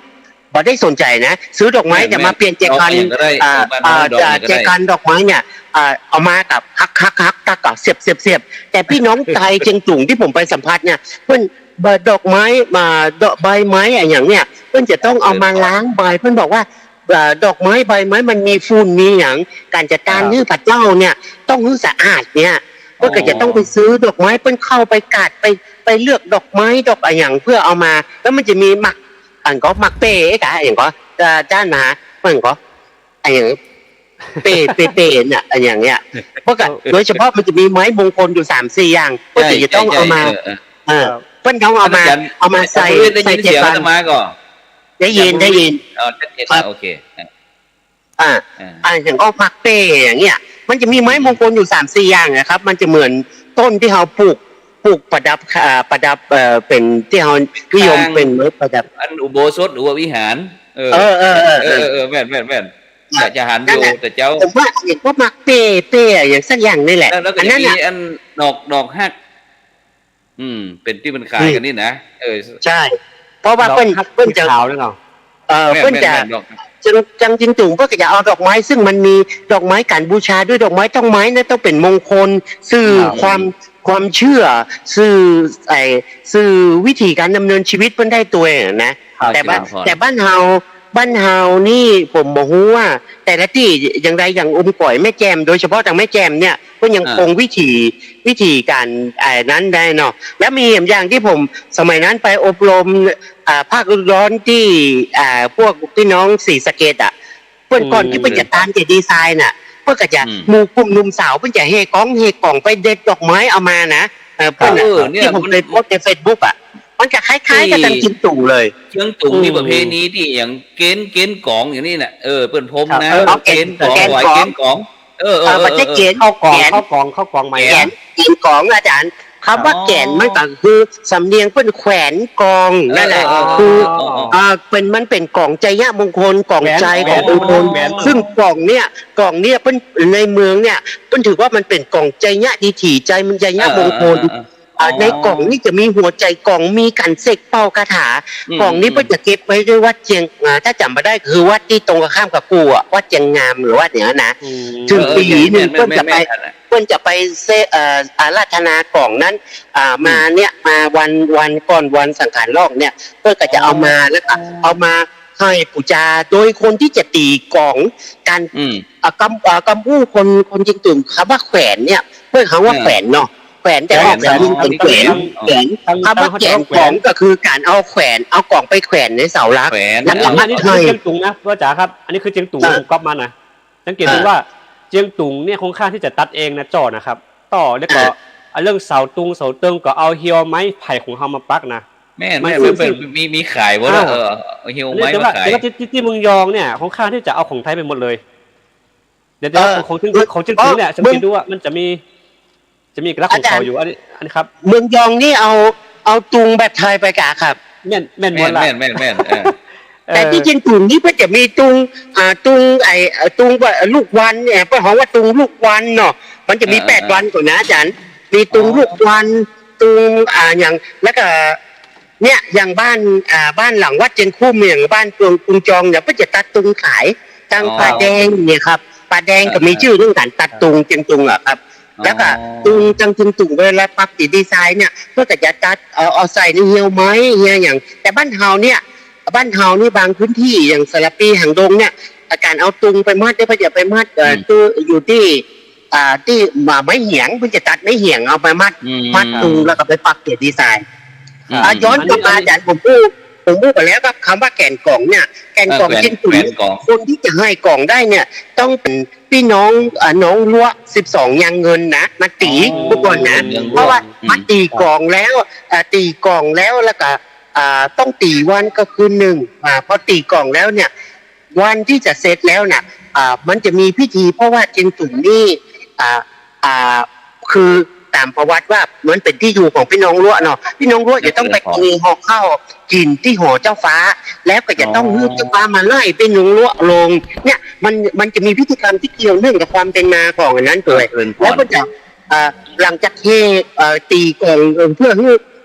บ่ได้สนใจ๋นะ ซื้อดอกไม้เนี่ย มาเปลี่ยนแจกัญ เออ บ้านเฮา เอ่อ ดอกไหนก็ได้ แจกัญดอกไม้เนี่ย เอ่อ เอามากับหักๆๆ ตั๊กก็เสียบๆๆ แต่ปี้น้องไตเจียงตุงตี้ผมไปสัมผัสเนี่ย เปิ้น ใบ ดอกไม้ อ่า ดอก ใบไม้อะหยังเนี่ย เปิ้นจะต้องเอามาล้างใบ เปิ้นบอกว่า เอ่อ ดอกไม้ใบไม้มันมีฝุ่นมีหยัง ก๋านจะตานหื้อพระเจ้าเนี่ย ต้องหื้อสะอาดเนี่ย เปิ้นก็จะต้องไปซื้อดอกไม้ เปิ้นเข้าไปกาด ไป ไปเลือกดอกไม้ ดอกอะหยังเพื่อเอามา แล้วมันจะมีหมาก อันก็หมากเป้กะ อะหยังก็ เอ่อ อาจ๋ารย์นะ มันก็ อะหยัง เป้ เป้ เป้น่ะ อะหยังเนี่ย เปิ้นก็ โดยเฉพาะมันจะมีไม้มงคลอยู่สามสี่อย่าง เปิ้นก็จะต้องเอามา ใช่ ใช่ เออ เออ เออ เปิ้นต้องเอามา อาจ๋ารย์ เอามาใส่ อาจ๋ารย์ปุรวิทย์ได้ยินเสียงอาตมาก่อ ได้ยิน ได้ยิน อ๋อ ชัดเจน ครับ โอเค อ่ะ อ่า อ่า อะหยังก็หมากเป้อย่างเงี้ย มันจะมีไม้มงคลอยู่สามสี่อย่างนะครับ มันจะเหมือนต้นตี้เฮาปลูก ปลูกประดับ อ่า ประดับ เอ่อ เป๋นตี้เฮานิยมเป๋นไม้ประดับ อันอุโบสถหรือว่าวิหาร เออ เออ เออ เออ เออ เออ แม่น แม่น แม่น อ่ะ จะหันอยู่ นั่นแหละ แต่เจ้า ผมว่าเห็นว่าหมากเป้ เป้อะหยังสักอย่างนี่แหละ แล้ว แล้วก็ อันนั้น จะมี อ่ะ อันดอก ดอกฮัก อืม เป๋นตี้มันขายกั๋นนี่นะ เออ ใช่ เพราะว่าเปิ้น ดอกฮัก เปิ้นจะ สีขาวนั่นเหรอ เอ่อ แม่น เปิ้นจะ แม่น แม่น ดอก จัง จังเจียงตุงเปิ้นก็จะเอาดอกไม้ ซึ่งมันมีดอกไม้ก๋านบูชาด้วย ดอกไม้ต้องไม้นะ ต้องเป๋นมงคล สื่อ ครับ ความ ความเชื่อ สื่อ ไอ้ สื่อวิถีก๋านดำเนินชีวิตเปิ้นได้ตวยนะ ครับ แต่บ้าน ครับ แต่บ้านเฮา บ้านเฮานี่ผมบ่ฮู้ว่าแต่ละตี้อย่างใด อย่างอมก๋อยแม่แจ่ม โดยเฉพาะตางแม่แจ่มเนี่ย เปิ้นยัง อ่า คงวิถี วิถีก๋าน อ่า นั้นได้เนาะ แล้วมีอย่างตี้ผม สมัยนั้นไปอบรม อ่า ภาคฤดูร้อนตี้ อ่า พวกพี่น้องศรีสะเกษอะ เปิ้นก่อน อืม ตี้เปิ้นจะตานเจดีย์ทรายน่ะ เปิ้นก็จะ อืม หมู่กลุ่มหนุ่มสาวเปิ้นจะแห่ก๋องแห่ก๋องไปเด็ดดอกไม้เอามานะ เออ เปิ้นน่ะ เออ เนี่ย ตี้ผม มัน เคยโพสต์ในเฟซบุ๊กอะ มันก็คล้ายๆ กับ ตี้ ตางเจียงตุงเลย เจียงตุงมี อืม ประเพณีตี้อะหยัง เก๋น เก๋นก๋องอย่างนี้น่ะ เออ เปิ้นพรมนะ ครับ เออ เก๋นก๋อง เก๋นก๋อง ถวายเก๋นก๋อง เออ เออ เออ บ่ใจ้เก๋น เข้ากล่อง เก๋น เข้ากล่อง เข้ากล่องไหม เก๋น อะ เก๋นก๋อง อาจ๋ารย์ กำว่า อ๋อ เก๋นมันก็คือสำเนียงเปิ้นแขวนก๋องนั่นแหละ เออ เออ คือ เออ เออ เอ่อ เป๋น มันเป๋นก๋องชัยมงคล ก๋องชัย แขวน ก๋องมงคล แขวน ซึ่งก๋องเนี่ย ก๋องเนี่ยเปิ้น ในเมืองเนี่ย เปิ้นถือว่ามันเป๋นก๋องชัยดิถี ชัย มันชัยมงคล เออ เออ เออ เออ อ่า อ๋อ ในก๋องนี่จะมีหัวใจ๋ก๋อง มีก๋านเสกเป่าคาถา อืม ก๋องนี่ อืม เปิ้นจะเก็บไว้ในวัดเจียง อ่า ถ้าจ๋ำบ่ได้ก็คือวัดตี้ตรงกันข้ามกับกู่อะ วัดเจียงงามหรือวัดอย่างนั้นนะ อืม เถิง เออ เออ ปี๋นึ่ง แม่น เปิ้นจะไป แม่น แม่น แม่น เปิ้นจะไปเซ เอ่อ อาราธนาก๋องนั้น อ่า อืม มาเนี่ย มาวัน วันก่อนวันสังขารล่องเนี่ย เปิ้นก็จะเอามา อ๋อ แล้วก็เอามาให้ปู๋จา โดยคนตี้จะตี๋ก๋อง ก๋าน อืม เอ่อ กำ เอ่อ กำอู้คน คนเจียงตุง กำว่าแขวนเนี่ย เปิ้นกำว่า เออ แขวนเนาะ แขวน แต่ออก แขวน สำเนียงเป๋นแขวน แขวน แขวน กำว่าแขวนก๋องก็คือก๋านเอาแขวน เอาก๋องไปแขวนในเสาหลัก แขวน แล้วก็ อันนี้ อันนี้คือ มัดให้ เจียงตุงนะ ป้อจ๋าครับ อันนี้คือเจียงตุง อ่า ผมก๊อปมานะ สังเกตดู อ่า ว่าเจียงตุงเนี่ยค่อนข้างตี้จะตัดเองนะ จ้อนะครับ ต่อแล้วก็ อ่า อ่ะ เรื่องเสาตุงเสาเติงก็เอาเหี่ยวไม้ไผ่ของเฮามาปักนะ แม่น มัน แม่น ซึ่ง มันเป๋น ซึ่ง มี มีขายบ่ล่ะ อ่า เออ เอาเหี่ยวไม้มาขาย แต่ว่า แต่ว่าตี้ ตี้ ตี้เมืองยองเนี่ยค่อนข้างตี้จะเอาของไทยไปหมดเลย เดี๋ยว เดี๋ยว เอ่อ ของ ของเจียง เอ่อ ของเจียงตุงเนี่ย เอ่อ สังเกตดูว่ามันจะมี จะมีเอกลักษณ์ของเขาอยู่ อาจ๋ารย์ อันนี้ อันนี้ครับ เมืองยองนี่เอา เอาตุงแบบไทยไปกะครับ แม่น แม่นหมดละ แม่น แม่น แม่น แม่น เออ แต่ตี้เจียงตุงนี่เปิ้นจะมีตุง อ่า ตุงไอ้ เอ่อ ตุงว่า ลูกวันเนี่ย เปิ้นฮ้องว่าตุงลูกวันเนาะ มันจะมี อ่า แปด อ่า วันก่อนนะอาจ๋ารย์ มีตุง อ๋อ ลูกวัน ตุง อ่า อย่าง แล้วก็ เนี่ย อย่างบ้าน อ่า บ้านหลังวัดเจียงคุ้ม อย่างบ้านตุง ตุงจองเนี่ย เปิ้นจะตัดตุงขาย ตัง อ๋อ ป่าแดงเนี่ยครับ ป่าแดงก็มี อ่า จื้อเรื่องก๋านตัด อ่า ตุงเจียงตุงอะครับ อ๋อ แล้วก็ตุงตังเจียงตุงเวลาปรับเปลี่ยนดีไซน์เนี่ย เปิ้นก็จะตัด เอ่อ เอาใส่ในเหี่ยวไม้ เหี่ยวอย่าง แต่บ้านเฮาเนี่ย บ้านเฮานี่บางพื้นตี้อย่างสารภี หางดงเนี่ย ก๋านเอาตุงไปมัดเนี่ย เปิ้นจะไปมัด เอ่อ อืม ตี้ อยู่ตี้ อ่า ตี้ อ่า ไม้เหี่ยง เปิ้นจะตัดไม้เหี่ยงเอามามัด อืม มัดตุงแล้วก็ไปปรับเปลี่ยนดีไซน์ อืม อ่า ย้อนกลับมา อันนี้ อาจ๋ารย์ ผมอู้ ผมอู้ไปแล้วครับ กำว่าแขวนก๋องเนี่ย แขวนก๋อง เออ แขวน เจียงตุง แขวนก๋อง คนตี้จะแห่ก๋องได้เนี่ย ต้องเป๋นปี้น้อง อ่า น้องลัวะ สิบสอง ยางเงินนะ มาตี๋ อ๋อ เมื่อก่อนนะ เมืองลัวะ เพราะว่า อืม มาตี๋ก๋องแล้ว อ่า ตี๋ก๋องแล้ว แล้วก็ อ่า ต้องตี๋วันกับคืนนึ่ง อ่า พอตี๋ก๋องแล้วเนี่ย วันตี้จะเสร็จแล้วน่ะ อ่า มันจะมีพิธี เพราะว่าเจียงตุงนี่ อ่า อ่า คือต๋ามประวัติว่ามันเป๋นตี้อยู่ของปี้น้องลัวะเนาะ ปี้น้องลัวะจะต้องไป เจริญพร เกาะข้าวกิ๋นตี้หอเจ้าฟ้า แล้วก็จะต้อง อ๋อ หื้อเจ้าฟ้ามาไล่ปี้น้องลัวะลง เนี่ย มัน มันจะมีพิธีกรรมตี้เกี่ยวเนื่องกับความเป๋นมาของอันนั้นตวย เจริญพร แล้วก็จะ อ่า หลังจากแห่ เอ่อ ตี๋ก๋อง เอ่อ เพื่อหื้อ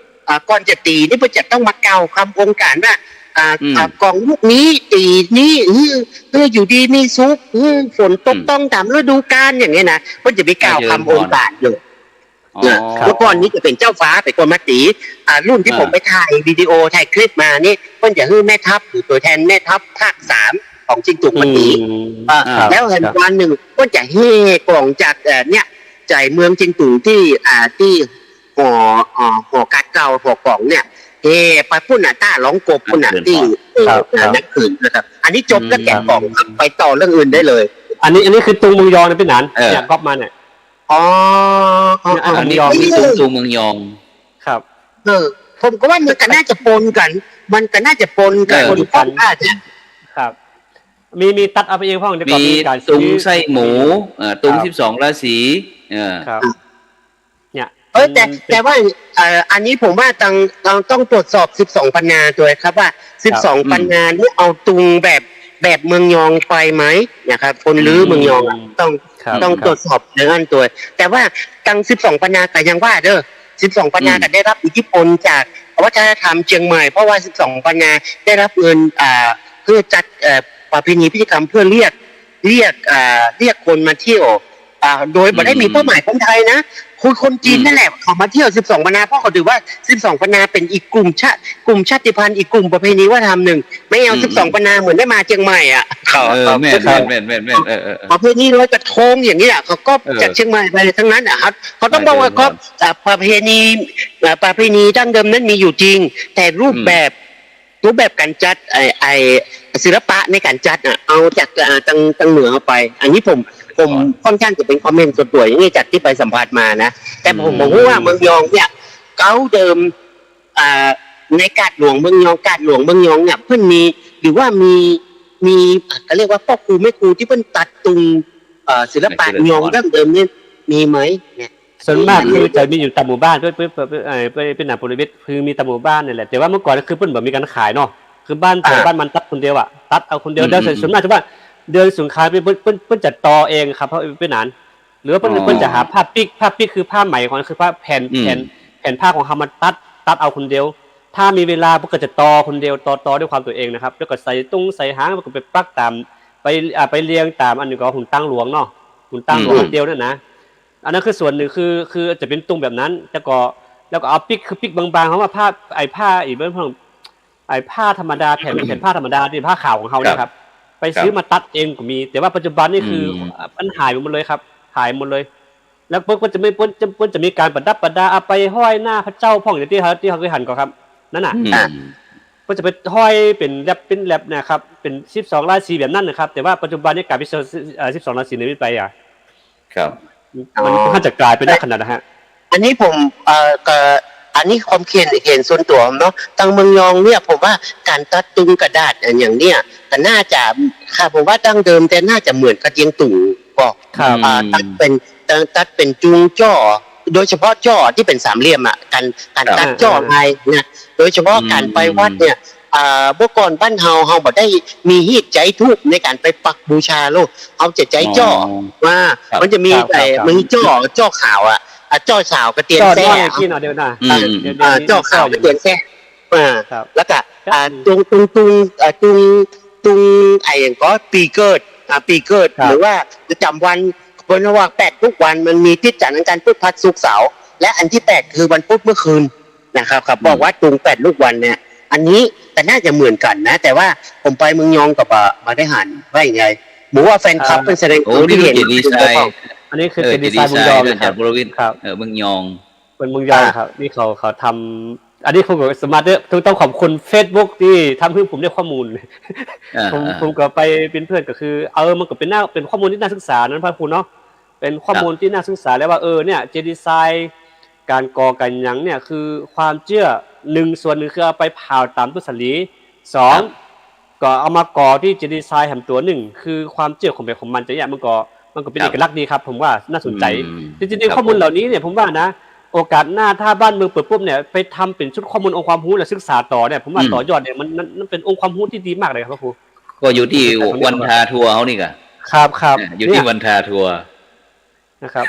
อ่า ก่อนจะตี๋นี่เปิ้นจะต้องมากล่าวกำองค์การว่า อ่า อืม อ่า ก๋องลูกนี้ ตี๋นี้ หื้อ หื้ออยู่ดีมีสุข หื้อฝนตก อืม ต้องต๋ามฤดูกาลอย่างเงี้ยนะ เปิ้นจะมีกล่าวกำองค์การอยู่ อ๋อ นะ ครับ เมื่อก่อนนี้จะเป๋นเจ้าฟ้าเป๋นคนมาตี๋ อ่า รุ่นตี้ อ่า ผมไปถ่ายวิดีโอถ่ายคลิปมานี่ เปิ้นจะหื้อแม่ทัพหรือตั๋วแทนแม่ทัพภาคสามของเจียงตุงมาตี๋ อืม อ่า ครับ แล้วเห็น ครับ วันนึ่งเปิ้นจะแห่ก๋องจาก เอ่อ เนี่ย จากเมืองเจียงตุงตี้ อ่า ตี้ หอ อ่า หอการเก่า หอก๋องเนี่ย แห่ไปปู๊นน่ะ ต้าหลองกบปู๊นน่ะ ครับ ตี้ ครับ อ่า ครับ นักสืบนะครับ อันนี้จบเรื่องแขวนก๋องครับ อืม ไปต่อเรื่องอื่นได้เลย อันนี้ อันนี้คือตุงเมืองยองนะปี้หนาน เออ เนี่ยก๊อปมาเนี่ย อ๋อ อ๋อ เนี่ย อัน อันนี้ เมืองยอง มีตุง ตุงเมืองยอง ครับ เออ ผมก็ว่ามันก็น่าจะปนกั๋น มันก็น่าจะปนกั๋น เออ อยู่ ปนกั๋น อาจ๋ารย์ ครับ มี มีตัดเอาไปเองพ่อง เดี๋ยวก็มีก๋าน มีตุงไส้หมู เอ่อ ตุง ครับ สิบสองราศี เออ ครับ เนี่ย เอ้ย แต่ มันเป็น แต่ว่า เอ่อ อันนี้ผมว่าต้อง ต้อง ต้องตรวจสอบสิบสองปันนาตวยครับ ว่า ครับ สิบสองปันนานี่เอาตุงแบบ แบบเมืองยองไปไหมนะครับ คนรื้อเมืองยองอะ อืม ต้อง ครับ ต้อง ครับ ตรวจสอบเรื่องนั้นตวย แต่ว่าตังสิบสองปันนาก็ยังว่าเด้อ สิบสองปันนา อืม ก็ได้รับอิทธิพลจากวัฒนธรรมเจียงใหม่ เพราะว่าสิบสองปันนาได้รับเงิน อ่า เพื่อจัด เอ่อ ประเพณีพิธีกรรมเพื่อเรียก เรียก อ่า เรียกคนมาเที่ยว อ่า โดยบ่ได้มี อืม เป้าหมายคนไทยนะ คือคนจีน อืม นั่นแหละ เขามาเที่ยวสิบสองปันนา เพราะเขาถือว่าสิบสองปันนาเป็นอีกกลุ่มชาติ กลุ่มชาติพันธุ์ อีกกลุ่มประเพณีวัฒนธรรมนึ่ง ไม่เอา อืม สิบสองปันนาเหมือนได้มาเจียงใหม่อะ เขา เออ เขา แม่น เขา แม่น แม่น แม่น เออ เออ เออ ประเพณีลอยกระทงอย่างนี้อะ เขาก็ เออ จากเชียงใหม่ไปทั้งนั้นอะครับ เขาต้องบอกว่า เออ ก็ เออ อ่า ประเพณี อ่า ประเพณีดั้งเดิมนั้นมีอยู่จริง แต่รูปแบบ อืม รูปแบบการจัด ไอ้ ไอ้ศิลปะในการจัดอะ เอาจาก อ่า ตัง ตังเหนือเอาไป อันนี้ผม ผ ผมค่อนข้างจะเป๋นคอมเมนต์ส่วนตั๋วอย่างนี้จากตี้ไปสัมผัสมานะ แต่ผม อืม บ่ฮู้ว่าเมืองยองเนี่ย เก๊าเดิม อ่า ในกาดหลวงเมืองยอง กาดหลวงเมืองยองเนี่ย เปิ้นมี หรือว่ามี มี อ่ะ ก็เรียกว่าป้อครูแม่ครูตี้เปิ้นตัดตุง เอ่อ ศิลปะยองดั้งเดิมเนี่ย มีไหมเนี่ย ส่วนมากคือจะมีอยู่ต๋ามหมู่บ้าน เปิ้น เปิ้น เปิ้น เอ่อ เปิ้น เปิ้น เปิ้นหนาบริเวณ คือมีต๋ามหมู่บ้านนี่แหละ แต่ว่าเมื่อก่อนคือเปิ้นบ่มีก๋านขายเนาะ คือบ้านใผ อ่า บ้านมันตัดคนเดียวอะ ตัดเอาคนเดียว อืม แล้วส่วน อืม ส่วนมากจะว่าเดือนสงกรานต์เปิ้น เปิ้น เปิ้นจะตอเองครับ เพราะเปิ้นหนาน หรือว่าเปิ้น อ๋อ เปิ้นจะหาผ้าปิ๊ก ผ้าปิ๊กคือผ้าไหมของ คือผ้าแผ่น อืม แผ่น แผ่นผ้าของเฮามาตัด ตัดเอาคนเดียว ถ้ามีเวลาเปิ้นก็จะตอคนเดียว ตอ ตอด้วยความตั๋วเองนะครับ แล้วก็ใส่ตุงใส่หาง แล้วก็ไปปักต๋าม ไป อ่า ไปเรียงต๋ามอันนี้ก็หนตางหลวงเนาะ หนตางหลวง อืม อันเดียวนั่นนะ อันนั้นคือส่วนหนึ่ง คือ คือจะเป๋นตุงแบบนั้น แล้วก็ แล้วก็เอาปิ๊ก คือปิ๊กบางๆ เพราะว่าผ้า ไอ้ผ้าอีกเปิ้น ไอ้ผ้าธรรมดา แผ่น แผ่นผ้าธรรมดา ตี้ผ้าขาวของเฮาเนี่ยครับ ครับ ไปซื้อ ครับ มาตัดเองก็มี แต่ว่าปัจจุบันนี่คือ อืม มันหายไปหมดเลยครับ หายหมดเลย แล้วเปิ้น เปิ้นจะไม่ เปิ้นจะ เปิ้นจะมีก๋านประดับประดา เอาไปห้อยหน้าพระเจ้าพ่องอย่างตี้เฮา ตี้เฮาเกยหันก่อครับ นั่นน่ะ อืม เปิ้นจะไปห้อยเป๋นแล็บ เป๋นแล็บนะครับ เป๋นสิบสองราศีแบบนั้นนะครับ แต่ว่าปัจจุบันนี่ก๋ายเป๋น เอ่อ สิบสองราศีนี่ไปอะ ครับ มัน อ๋อ มันจะก๋ายเป๋นขนาดนั้นฮะ อันนี้ผม เอ่อ ก็ อันนี้ความเห็น เห็นส่วนตั๋วผมเนาะ ตางเมืองยองเนี่ย ผมว่าก๋านตัดตุงกระดาษอะ อย่างเนี่ย ก็น่าจะ ค่ะ ผมว่าดั้งเดิมแต่น่าจะเหมือนกับเตียงตุ่งก็ ครับ อ่า อืม ตัดเป๋น ตัด ตัดเป๋นจุงจ้อ โดยเฉพาะจ้อตี้เป๋นสามเหลี่ยมอะ ก๋าน ก๋าน ครับ ตัดจ้อ อ่า ภายนะ โดยเฉพาะก๋านไปวัดเนี่ย อืม อ่า เมื่อก่อนบ้านเฮา เฮาบ่ได้มีฮีตใจ๊ธูปในก๋านไปปักบูชาโลก เฮาจะใจ๊จ้อ อ๋อ ว่า ครับ มันจะมี ครับ แต่ ครับ มันมีจ้อ จ้อขาวอะ อ่ะ จ้อขาวกับเตียนแส้ จ้อน้อยอะ กี้เนาะ เดี๋ยวนะ อืม อ่า อืม เดี๋ยว อ่า เดี๋ยวนี้ จ้อขาวกับเตียนแส้ อ่า ครับ แล้วก็ ครับ อ่า ตุง ตุง ตุง อ่า ตุง ตุง ไอ้หยังก็ ปี๋เกิด อ่า ปี๋เกิด ครับ หรือว่าประจ๋ำวัน เปิ้นว่าแปดลูกวัน มันมีติดกั๋นอันกั๋น พุธ พฤหัส ศุกร์ เสาร์ และอันตี้แปดคือวันพุธเมื่อคืนนะครับ ครับ อืม บอกว่าตุงแปดลูกวันเนี่ย อันนี้ก็น่าจะเหมือนกั๋นนะ แต่ว่าผมไปเมืองยองก็บ่ บ่ได้หันว่ายังไง บ่ฮู้ว่าแฟนคลับ อ่า เปิ้นแสดง โอ้ ความคิดเห็น นี่คือเจดีย์ทราย อันนี้คือ เออ เจดีย์ทราย เจดีย์ทราย เมืองยองนะครับ อาจ๋ารย์วรวิทย์ ครับ เออ เมืองยอง เปิ้นเมืองยอง อ่า ครับ นี่เขา เขาทำ อันนี้ผมก็สามารถได้ ต้อง ต้องขอบคุณเฟซบุ๊กตี้ทำหื้อผมได้ข้อมูล อ่า ผม อ่า ผมก็ไปเป๋นเพื่อน ก็คือ เออ มันก็เป๋นน่า เป๋นข้อมูลตี้น่าศึกษานะพระครูเนาะ เป๋นข้อมูล ครับ ตี้น่าศึกษาแล้วว่า เออ เนี่ย เจดีย์ทราย ก๋านก่อก๋านหยังเนี่ย คือความเจื้อ หนึ่ง ส่วนหนึ่งคือเอาไปผ่าต๋ามตุ๊สลี สอง ครับ ก็เอามาก่อตี้เจดีย์ทรายแหมตั๋วนึ่ง คือความเจื้อของใผของมันจะเนี่ย มันก็ มันก็เป๋น ครับ เอกลักษณ์ดีครับ ผมว่าน่าสนใจ๋ อืม จริงๆ ครับ ข้อมูลเหล่านี้เนี่ย ผมว่านะ โอกาสหน้าถ้าบ้านเมืองเปิดปุ๊บเนี่ย ไปทำเป๋นชุดข้อมูลองค์ความฮู้และศึกษาต่อเนี่ย ผมว่า อืม ต่อยอดเนี่ย มัน มัน มันเป๋นองค์ความฮู้ตี้ดีมากเลยครับพระครู ก็อยู่ตี้ ผมก็ วันทาทัวร์เฮานี่ก่ะ ครับ ครับ เออ อยู่ตี้ เนี่ย วันทาทัวร์ นะครับ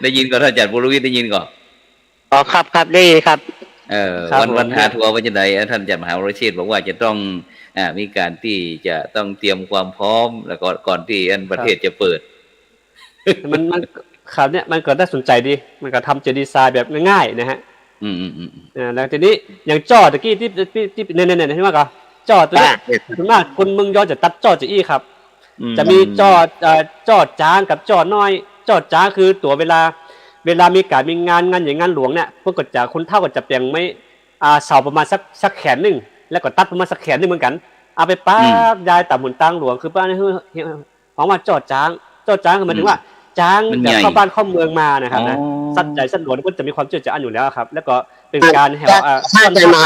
ได้ยินก่อ ท่านอาจ๋ารย์วรวิทย์ ได้ยินก่อ อ๋อ ครับ ครับ ได้ยินครับ เออ ครับ วัน ผม วันทาทัวร์ว่าจะได ท่านอาจ๋ารย์มหาวรเชษฐ์บอกว่าจะต้อง อ่า มีก๋านตี้จะต้องเตรียมความพร้อม แล้วก็ก่อนตี้อันประเทศจะเปิด ครับ มัน มัน ครับ เนี่ย มันก็น่าสนใจ๋ดี มันก็ทำเจดีย์ทรายแบบง่ายๆ นะฮะ อืม อืม อืม อ่า แล้วทีนี้อย่างจ้อตะกี้ตี้ ตี้ ตี้ เนี่ย เนี่ย เนี่ย เห็นไหมครับ จ้อตั๋วนี้ อ่า ส่วนมากคนเมืองยองจะตัดจ้อจะอี้ครับ อืม จะมีจ้อ เอ่อ จ้อจ๊างกับจ้อน้อย จ้อจ๊างคือตั๋วเวลา เวลามีก๋านมีงาน งานใหญ่งานหลวงเนี่ย เปิ้นก็จะ คนเฒ่าก็จะแป๋งไม้ อ่า เสาประมาณสัก สักแขนนึ่ง แล้วก็ตัดประมาณสักแขนนึ่งเหมือนกั๋น เอาไปปัก อืม ยายต๋ามหนตางหลวง คือเปิ้น ฮ้องว่าจ้อจ๊าง จ้อจ๊างคือหมายถึงว่า อืม จ๊าง มันใหญ่ แบบเข้าบ้านเข้าเมืองมานะครับนะ อ๋อ สัตว์ใหญ่สัตว์หลวงก็จะมีความเจื้อจะอั้นอยู่แล้วครับ แล้วก็เป๋นก๋านแห่ อ่า อ่า ถ้าจะมา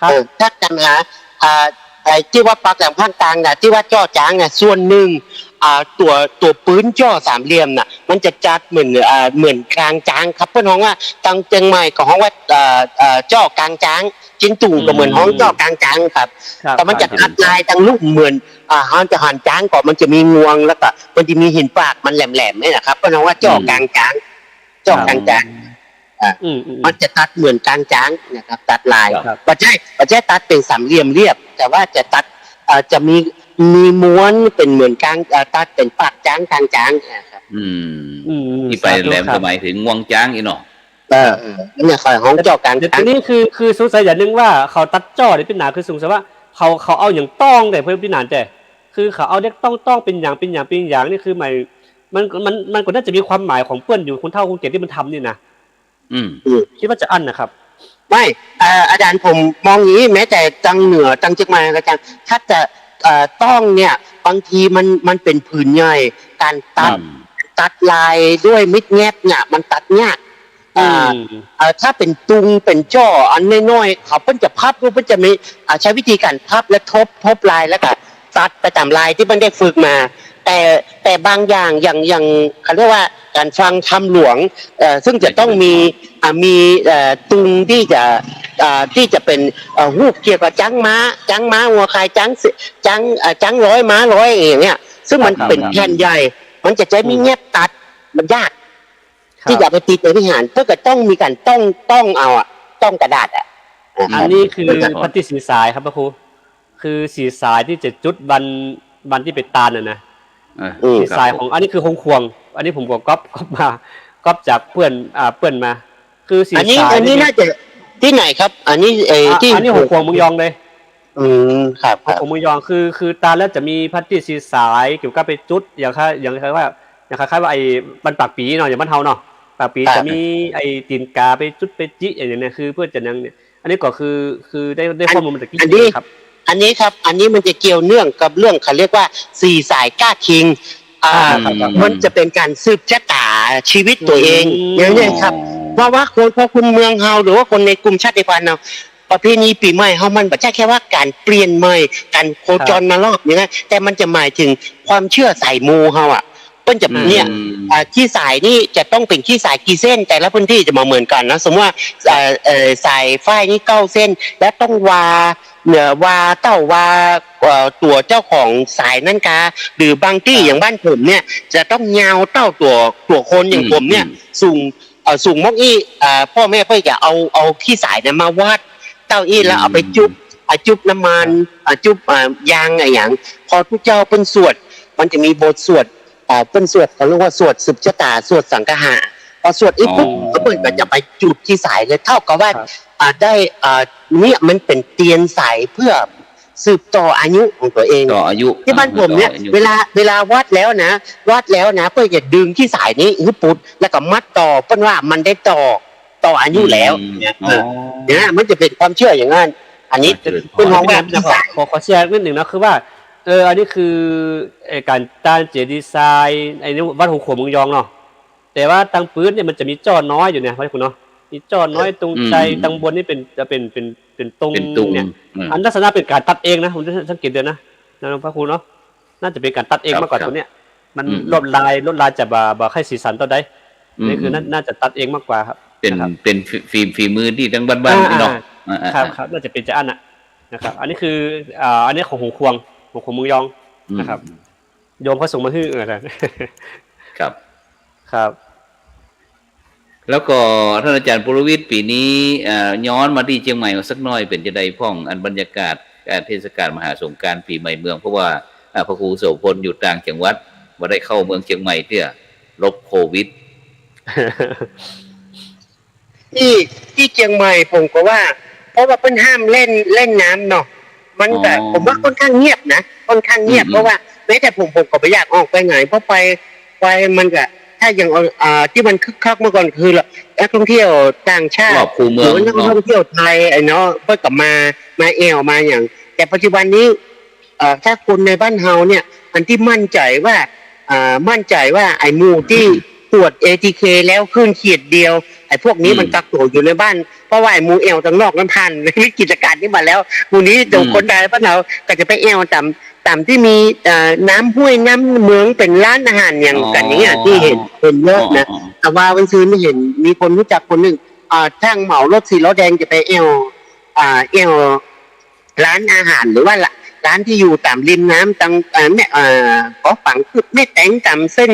ครับ เออ ถ้าจะมา อ่า ไอ้ตี้ว่าปักแหลมภาคกลางน่ะ ตี้ว่าจ้อจ๊างน่ะ ส่วนนึ่ง อ่า ตั๋ว ตั๋วปื๊นจ้อสามเหลี่ยมน่ะ มันจะจัดเหมือน อ่า เหมือนกางจ๊างครับ เปิ้นฮ้องว่า ตางเจียงใหม่ก็ฮ้องว่า อ่า อ่า จ้อกางจ๊าง เจียงตุ่งก็เหมือนฮ้อง อืม จ้อกางจ๊างครับ ครับ แต่มันจะ ครับ ตัดลายตางลุ่มเหมือน อ่า เฮาจะหันจ๊างก่อ มันจะมีงวง แล้วก็มันจะมีหินปากมันแหลมๆ นี่นะครับ เปิ้นฮ้องว่าจ้อกางจ๊าง อืม จ้อกางจ๊าง ครับ อ่า อืม อืม มันจะตัดเหมือนกางจ๊างนะครับ ตัดลาย ครับ บ่ใจ้ บ่ใจ้ตัดเป๋นสามเหลี่ยมเรียบ แต่ว่าจะตัด เอ่อ จะมี มีม้วนเป๋นเหมือนกาง เอ่อ ตัดเป๋นปากจ๊าง กางจ๊างนะครับ อืม อืม ตี้ไปแหลม สาธุครับ ก็หมายถึงงวงจ๊างอี้เนาะ เออ เออ เนี่ย ข้อยฮ้องจ้อกาง เดี๋ยว จ๊าง ทีนี้คือ คือสงสัยอย่างนึ่งว่า เขาตัดจ้อนี่เป๋นหยัง คือสงสัยว่า เขา เขาเอาหยังต้องแต๊เปิ้นเป๋นหยังแต๊ คือเขาเอาเหล็กต้อง ต้องเป๋นหยัง เป๋นหยัง เป๋นหยัง นี่คือหมาย มัน มัน มันก็น่าจะมีความหมายของเปิ้นอยู่ คนเฒ่าคนแก่ตี้มันทำนี่นะ อืม อืม คิดว่าจะอั้นนะครับ ไม่ เอ่อ อาจ๋ารย์ ผมมองอย่างนี้ แม้แต่ตางเหนือ ตางเจียงใหม่ก็ตาง ถ้าจะ เอ่อ ต้องเนี่ย บางทีมัน มันเป๋นผืนใหญ่ ก๋านตัด อืม ตัดลายด้วยมีดแงบเนี่ยมันตัดยาก อ่า อืม เอ่อ ถ้าเป๋นตุงเป๋นจ้ออันน้อยๆ เขาเปิ้นจะพับหรือเปิ้นจะมี อ่า ใช้วิธีก๋านพับและทบ ทบลายแล้วก็ตัดไปต๋ามลายตี้เปิ้นได้ฝึกมา แต่ แต่บางอย่าง อย่าง อย่าง เขาเรียกว่าก๋านฟังธรรมหลวง เอ่อ ซึ่งจะต้องมี อ่า มี เอ่อ ตุงตี้จะ อ่า ตี้จะเป๋น เอ่อ ฮูปเกี่ยวกับจ๊างม้า จ๊างม้างัวควาย จ๊างเส จ๊าง เอ่อ จ๊างร้อยม้าร้อยอย่างเงี้ย ซึ่งมัน ครับ เป๋นแผ่นใหญ่ มันจะใจ๊มีดแงบตัด มันยาก ครับ ตี้จะเอาไปติดในวิหาร เปิ้นก็ต้องมีก๋านต้อง ต้องเอาอะ ต้องกระดาษอะ อันนี้คือ ครับ พระตี้สีสายครับพระครู คือสีสายตี้จะจุดวัน วันตี้ไปตานน่ะนะ อ่า อืม สีสาย ครับ ของ อันนี้คือฮงข่วง อันนี้ผมก็ก๊อป ก๊อปมา ก๊อปจากเปื้อน อ่า เปื้อนมา คือสีสาย อันนี้ อันนี้ นี่ น่าจะตี้ไหนครับ อันนี้ เอ่อ อ่า ตี้ อันนี้ฮงข่วงเมืองยองเลย อืม ครับ ครับ ฮงข่วงเมืองยอง คือ คือตานแล้วจะมีพระตี้สีสายเกี่ยวกับไปจุด อย่างคล้าย อย่างคล้ายว่า อย่างคล้ายๆว่าไอ้วันปากปี๋เนาะ อย่างบ้านเฮาเนาะ ปากปี๋ ครับ จะมีไอ้ตี๋นก๋าไปจุดไปจิ อย่างเนี้ย คือเปื้อจะยังเนี่ย อันนี้ก็คือ คือได้ ได้ อัน ข้อมูลมาจากตี้ อันนี้ ครับ อันนี้ครับ อันนี้มันจะเกี่ยวเนื่องกับเรื่องเขาเรียกว่าสี่สายก้าคิง อ่า อ่า ครับ ครับ มันจะเป๋นก๋านสืบจะต๋าชีวิตตั๋วเอง อืม อย่างเนี้ยครับ อ๋อ เพราะว่าคน เพราะคนเมืองเฮา หรือว่าคนในกลุ่มชาติพันธุ์เฮา ประเพณีปี๋ใหม่เฮามันบ่ใจ้แค่ว่าก๋านเปลี่ยนใหม่ ก๋านโคจร ครับ มารอบนี้นะ แต่มันจะหมายเถิงความเจื้อสายมูเฮาอะ เปิ้นจะ อืม เนี่ย อ่า ขี้สายนี่จะต้องเป๋นขี้สายกี่เส้น แต่ละพื้นตี้จะบ่เหมือนกั๋นนะ สมมุติว่า เอ่อ เอ่อ สายฝ้ายนี่เก้าเส้น แล้วต้องวา เอ่อ วาเต้า วา เอ่อ ตั๋วเจ้าของสายนั้นกา หรือบางตี้ ครับ อย่างบ้านผมเนี่ย จะต้องยาวเต้าตั๋ว ตั๋วคน อย่าง อืม ผมเนี่ย อืม สูง เอ่อ สูงมอกอี้ เอ่อ ป้อแม่เปิ้นจะเอา เอาขี้สายเนี่ยมาวัดเต้าอี้ แล้วเอาไปจุ๊บ อืม อ่ะ จุ๊บน้ำมัน ครับ อ่ะ จุ๊บ อ่ะ ยางอะหยัง พอตุ๊เจ้าเปิ้นสวด มันจะมีบทสวด อ่า เปิ้นสวด เขาเรียกว่าสวดสืบจะต๋า สวดสังคหะ พอสวดอี้ปุ๊บ อ๋อ เปิ้นก็จะไปจุดขี้สายเลย เต้ากับว่า ครับ อ่า ได้ อ่า เนี่ยมันเป๋นเตียนสายเปื้อสืบต่ออายุของตั๋วเอง ต่ออายุ ตี้บ้านผมเนี่ย อ่า ต่ออายุ เวลา เวลาวัดแล้วนะ วัดแล้วนะ เปิ้นจะดึงขี้สายนี้หื้อปุด แล้วก็มัดต่อ เปิ้นว่ามันได้ต่อ ต่ออายุแล้ว อืม เนี่ย อ๋อ เออ เนี่ย มันจะเป๋นความเจื้ออย่างนั้น อันนี้ อ่า เจริญพร เปิ้นฮ้องว่าขี้สาย ขอ ขอแชร์นิดหนึ่งนะ คือว่า เออ อันนี้คือ เอ่อ ก๋านตานเจดีย์ทราย ไอ้นี่วัดฮงข่วงเมืองยองเนาะ แต่ว่าตังปื๊ดเนี่ยมันจะมีจ้อน้อยอยู่เนี่ย พระคุณเนาะ มีจ้อน้อย เออ ตรงใจ อืม ตังบนนี่เป๋น จะเป๋น เป๋น เป๋นตรง เป๋นตรง เนี่ย อืม อันลักษณะเป๋นก๋านตัดเองนะ ผมสังเกตดูนะ นะพระครูเนาะ น่าจะเป๋นก๋านตัดเอง ครับ มากกว่า ครับ ตั๋วเนี้ย มัน อืม ลวดลาย ลวดลายจะบ่ บ่ใค่สีสันเต้าใด อืม นี่คือ อืม น่า น่าจะตัดเองมากกว่าครับ เป๋น นะครับ เป๋นฝี ฝี ฝีมือตี้ตังบ้านๆ อ่า นี่เนาะ อ่า อ่า ครับ อ่า ครับ น่าจะเป๋นจะอั้นน่ะนะครับ อันนี้คือ อ่า อันนี้ของฮงข่วง ฮงข่วงเมืองยอง อืม นะครับ โยมเขาส่งมาหื้อ เออ ครับ ครับ แล้วก็ต้านอาจ๋ารย์ปุรวิทย์ ปี๋นี้ เอ่อ ย้อนมาตี้เจียงใหม่สักหน้อย เป๋นจาใดพ่อง อันบรรยากาศ เอ่อ เทศกาลมหาสงกรานต์ปี๋ใหม่เมือง เพราะว่า เอ่อ พระครูโสภณอยู่ต่างจังหวัด บ่ได้เข้าเมืองเจียงใหม่เตื้อ หลบโควิด ตี้ ตี้เจียงใหม่ผมก็ว่า เพราะว่าเปิ้นห้ามเล่น เล่นน้ำเนาะ มันก็ อ๋อ ผมว่าค่อนข้างเงียบนะ ค่อนข้างเงียบ อืม เพราะว่าแม้แต่ผม ผมก็บ่อยากออกไปไหน เพราะไป ไปมันก็ ถ้าอย่าง เอ่อ ตี้มันคึกคักเมื่อก่อนคือนักท่องเที่ยวต่างชาติ รอบคูเมือง หรือว่านักท่องเที่ยวไทย ไอ้เนาะ เปิ้นก็มา มาแอ่วมาหยัง แต่ปัจจุบันนี้ เอ่อ ถ้าคนในบ้านเฮาเนี่ย อันตี้มั่นใจ๋ว่า อ่า มั่นใจ๋ว่าไอ้หมู่ตี้ อืม ตรวจ เอทีเค แล้วขึ้นขีดเดียว ไอ้พวกนี้ อืม มันกักตั๋วอยู่ในบ้าน เพราะว่าไอ้หมู่แอ่วตังนอกนั้นผ่านวิกฤตการณ์นี้มาแล้ว หมู่นี้ อืม เดี๋ยวคนไทยบ้านเฮาก็จะไปแอ่วต๋าม ต๋ามตี้มี เอ่อ น้ำห้วยน้ำเมืองเป๋นร้านอาหารหยังกั๋นอย่างเงี้ย อ๋อ ตี้เห็น เห็นเยอะนะ อ๋อ อ๋อ แต่ว่าวันซืนนี่เห็นมีคนรู้จักคนหนึ่ง อ่า จ้างเหมารถสี่ล้อแดงจะไปแอ่ว อ่า แอ่ว ร้านอาหารหรือว่าร้าน ร้านตี้อยู่ต๋ามริมน้ำตาง เอ่อ แม่ เอ่อ ก็ฝังคือแม่แตง ต๋ามเส้น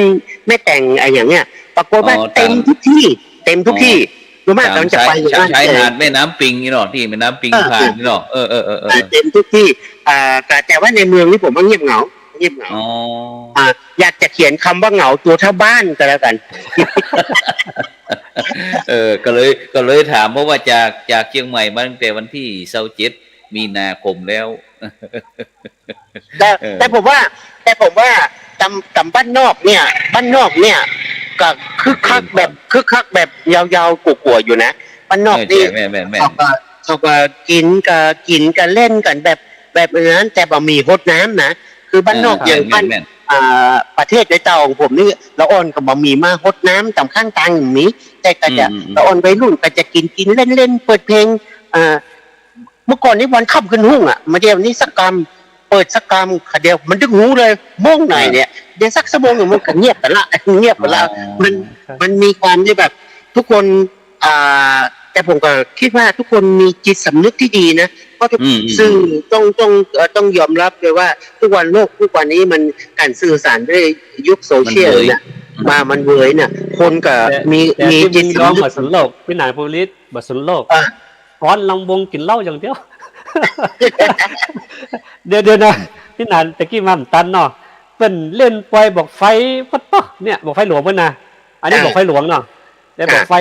แม่แตงอะไรอย่างเงี้ย ปรากฏว่า อ๋อ เต็มทุกตี้ เต็มทุกตี้ อ๋อ ส่วนมาก ต๋าม ต๋ามจะไป ชาย อย่างนั้น ชายหาดแม่น้ำปิงนี่เนาะ ตี้แม่น้ำปิง เออ ผ่านนี่เนาะ เออ เออ เออ เออ เออ เต็มทุกตี้ อ่า แต่ แต่ว่าในเมืองนี่ผมว่าเงียบเหงา เงียบเหงา อ๋อ อ่า อยากจะเขียนคำว่าเหงาตัวเท่าบ้านก็แล้วกัน เออ ก็เลย ก็เลยถาม เพราะว่าจาก จากเชียงใหม่มาตั้งแต่วันตี้ซาวเจ็ดมีนาคมแล้ว แต่ เออ แต่ผมว่า แต่ผมว่าต๋าม ต๋ามบ้านนอกเนี่ย บ้านนอกเนี่ย ก็คึกคักแบบ เออ คึกคักแบบยาวๆ กั๋วาๆ อยู่นะ บ้านนอก เออ นี่ ใช่ แม่นๆๆ เขาก็ เขาก็กิ๋นก็ กิ๋นก็เล่นกั๋นแบบ แบบนั้น แต่บ่มีฮดน้ำนะ คือบ้านนอก เออ อย่างบ้าน แม่นๆ อ่า ประเทศในเต้าของผมนี่ ละอ่อนก็บ่มีมาหดน้ำต๋ามข้างตาง บ่มี แต่ก็จะ อืม อืม ละอ่อนวัยรุ่นก็จะกิ๋นกิ๋นเล่นเล่น เปิดเพลง อ่า เมื่อก่อนนี่วันค่ำคืนฮุ่งอะ มาเดี๋ยวนี้สักกำ เปิดสักกำ เดี๋ยวมันตึงฮู้เลย โมงไหนเนี่ย เดี๋ยวสักชั่วโมงหนึ่งมันก็เงียบไปละ เงียบไปละ อ๋อ มัน มันมีความที่แบบ ทุกคน อ่า แต่ผมก็คิดว่าทุกคนมีจิตสำนึกที่ดีนะ เพราะทุก อืม อืม สื่อต้อง ต้อง เอ่อ ต้องยอมรับเลยว่าทุกวันโลกทุกวันนี้มัน ก๋านสื่อสารด้วยยุคโซเชียลเนี่ย มันเวย มา มันเวยเนี่ย คนก็ แต่ มี แต่ มี ตี้ จิต มึง สำนึก บ่สนโลก ปี้หนาน ภูริศ บ่สนโลก อ่ะ ฟ้อนรำวงกิ๋นเหล้าอย่างเดียว เดี๋ยว เดี๋ยวนะ ปี้หนาน ตะกี้มาบ่ตันเนาะ เปิ้นเล่นปอยบ่าไฟปั๊ดเปาะเนี่ย บ่าไฟหลวงเปิ้นนะ อันนี้ อ่า บ่าไฟหลวงเนาะ แต่บ่า อ่า ไฟ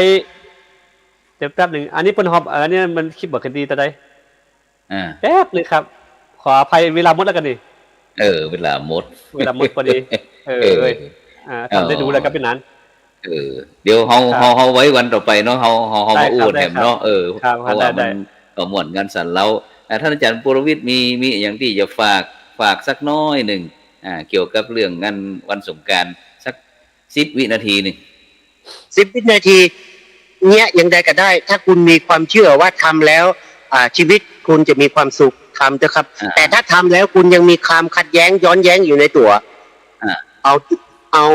เดี๋ยวแป๊บหนึ่ง อันนี้เปิ้นฮอบ อันนี้มันคลิปบ่าคดีตาใด อ่า แป๊บหนึ่งครับ ขออภัย เวลาหมดแล้วกั๋นนี่ เออ เวลาหมด เวลาหมดพอดี เออ เออ เออ อ่า ทำได้ดูแล้วครับปี้หนาน เออ เดี๋ยวเฮา ครับ เฮา เฮาไว้วันต่อไปเนาะ เฮา เฮา เฮา ได้ครับ มาอู้แหมเนาะ ได้ครับ เออ ครับ เพราะว่า ได้ ได้ มันก็ม่วนกั๋นสันแล้ว อ่า ท่านอาจารย์ปุรวิทย์มี มีอะหยังตี้จะฝาก ฝากสักน้อยหนึ่ง อ่า เกี่ยวกับเรื่องงานวันสงกรานต์ สักสิบวินาทีหนึ่ง สิบวินาที เนี่ย อย่างใดก็ได้ ถ้าคุณมีความเชื่อว่าทำแล้ว อ่า ชีวิตคุณจะมีความสุข ทำเถอะครับ อ่า แต่ถ้าทำแล้วคุณยังมีความขัดแย้งย้อนแย้งอยู่ในตั๋ว อ่า เอา เอา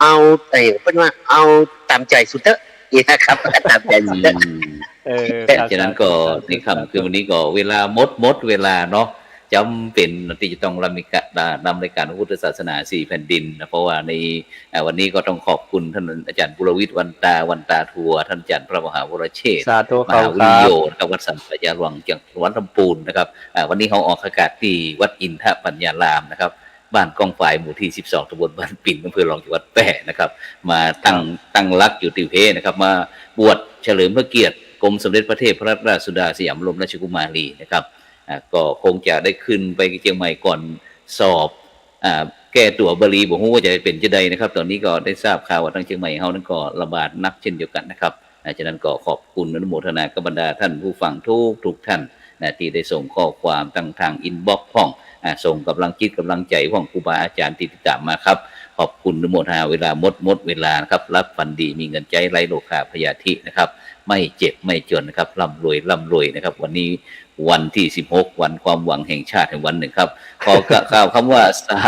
เอา เอ่อ เปิ้นว่าเอาต๋ามใจ๋สุดเต๊อะ นี่นะครับ ต๋ามใจ๋สุดเต๊อะ อืม เออ ครับ ฉะนั้นก็ ครับ ในค่ำคืนวันนี้ก็เวลาหมด หมดเวลาเนาะ จ๋ำเป๋นตี้จะต้องรำรายการ รำรายการพระพุทธศาสนาสี่แผ่นดินนะ เพราะว่าใน อ่า วันนี้ก็ต้องขอบคุณท่านอาจารย์ปุรวิทย์ วันตา วันตาทัว ท่านอาจารย์พระมหาวรเชษฐ สาธุ มหาวิริโย ครับ นะครับ วัดสันป่ายาหลวง จังหวัดลำพูนนะครับ อ่า วันนี้เฮาออกอากาศตี้วัดอินทปัญญารามนะครับ บ้านก้องฝาย หมู่ตี้สิบสอง ตำบลบ้านปิ่น อำเภอรอง จังหวัดแป้นะครับ มาตั้ง ครับ ตั้งหลักอยู่ตี้เพนะครับ มาบวชเฉลิมพระเกียรติกรมสมเด็จพระเทพรัตนราชสุดาสยามบรมราชกุมารีนะครับ อ่า ก็คงจะได้ขึ้นไปเจียงใหม่ก่อนสอบ อ่า แก้ตั๋วบาลี บ่ฮู้ว่าจะเป๋นจะใดนะครับ ต๋อนนี้ก็ได้ทราบข่าวว่าตางเจียงใหม่เฮานั้นก็ระบาดหนักเช่นเดียวกั๋นนะครับ อ่า ฉะนั้นก็ขอบคุณอนุโมทนากับบรรดาท่านผู้ฟังทุกๆ ท่านนะ ตี้ได้ส่งข้อความตางทางอินบ็อกซ์พ่อง อ่า ส่งก๋ำลังจิตก๋ำลังใจ๋พ่องครูบาอาจ๋ารย์ตี้ติดต๋ามมาครับ ขอบคุณอนุโมทนา เวลาหมด หมดเวลานะครับ หลับฝันดี มีเงินใจ๊ ไร้โรคาพยาธินะครับ ไม่เจ็บไม่จนนะครับ ร่ำรวย ร่ำรวยนะครับ วันนี้วันตี้สิบหก วันความหวังแห่งชาติแห่งวันนึ่งครับ ขอกล่าวกล่าวกำว่าสา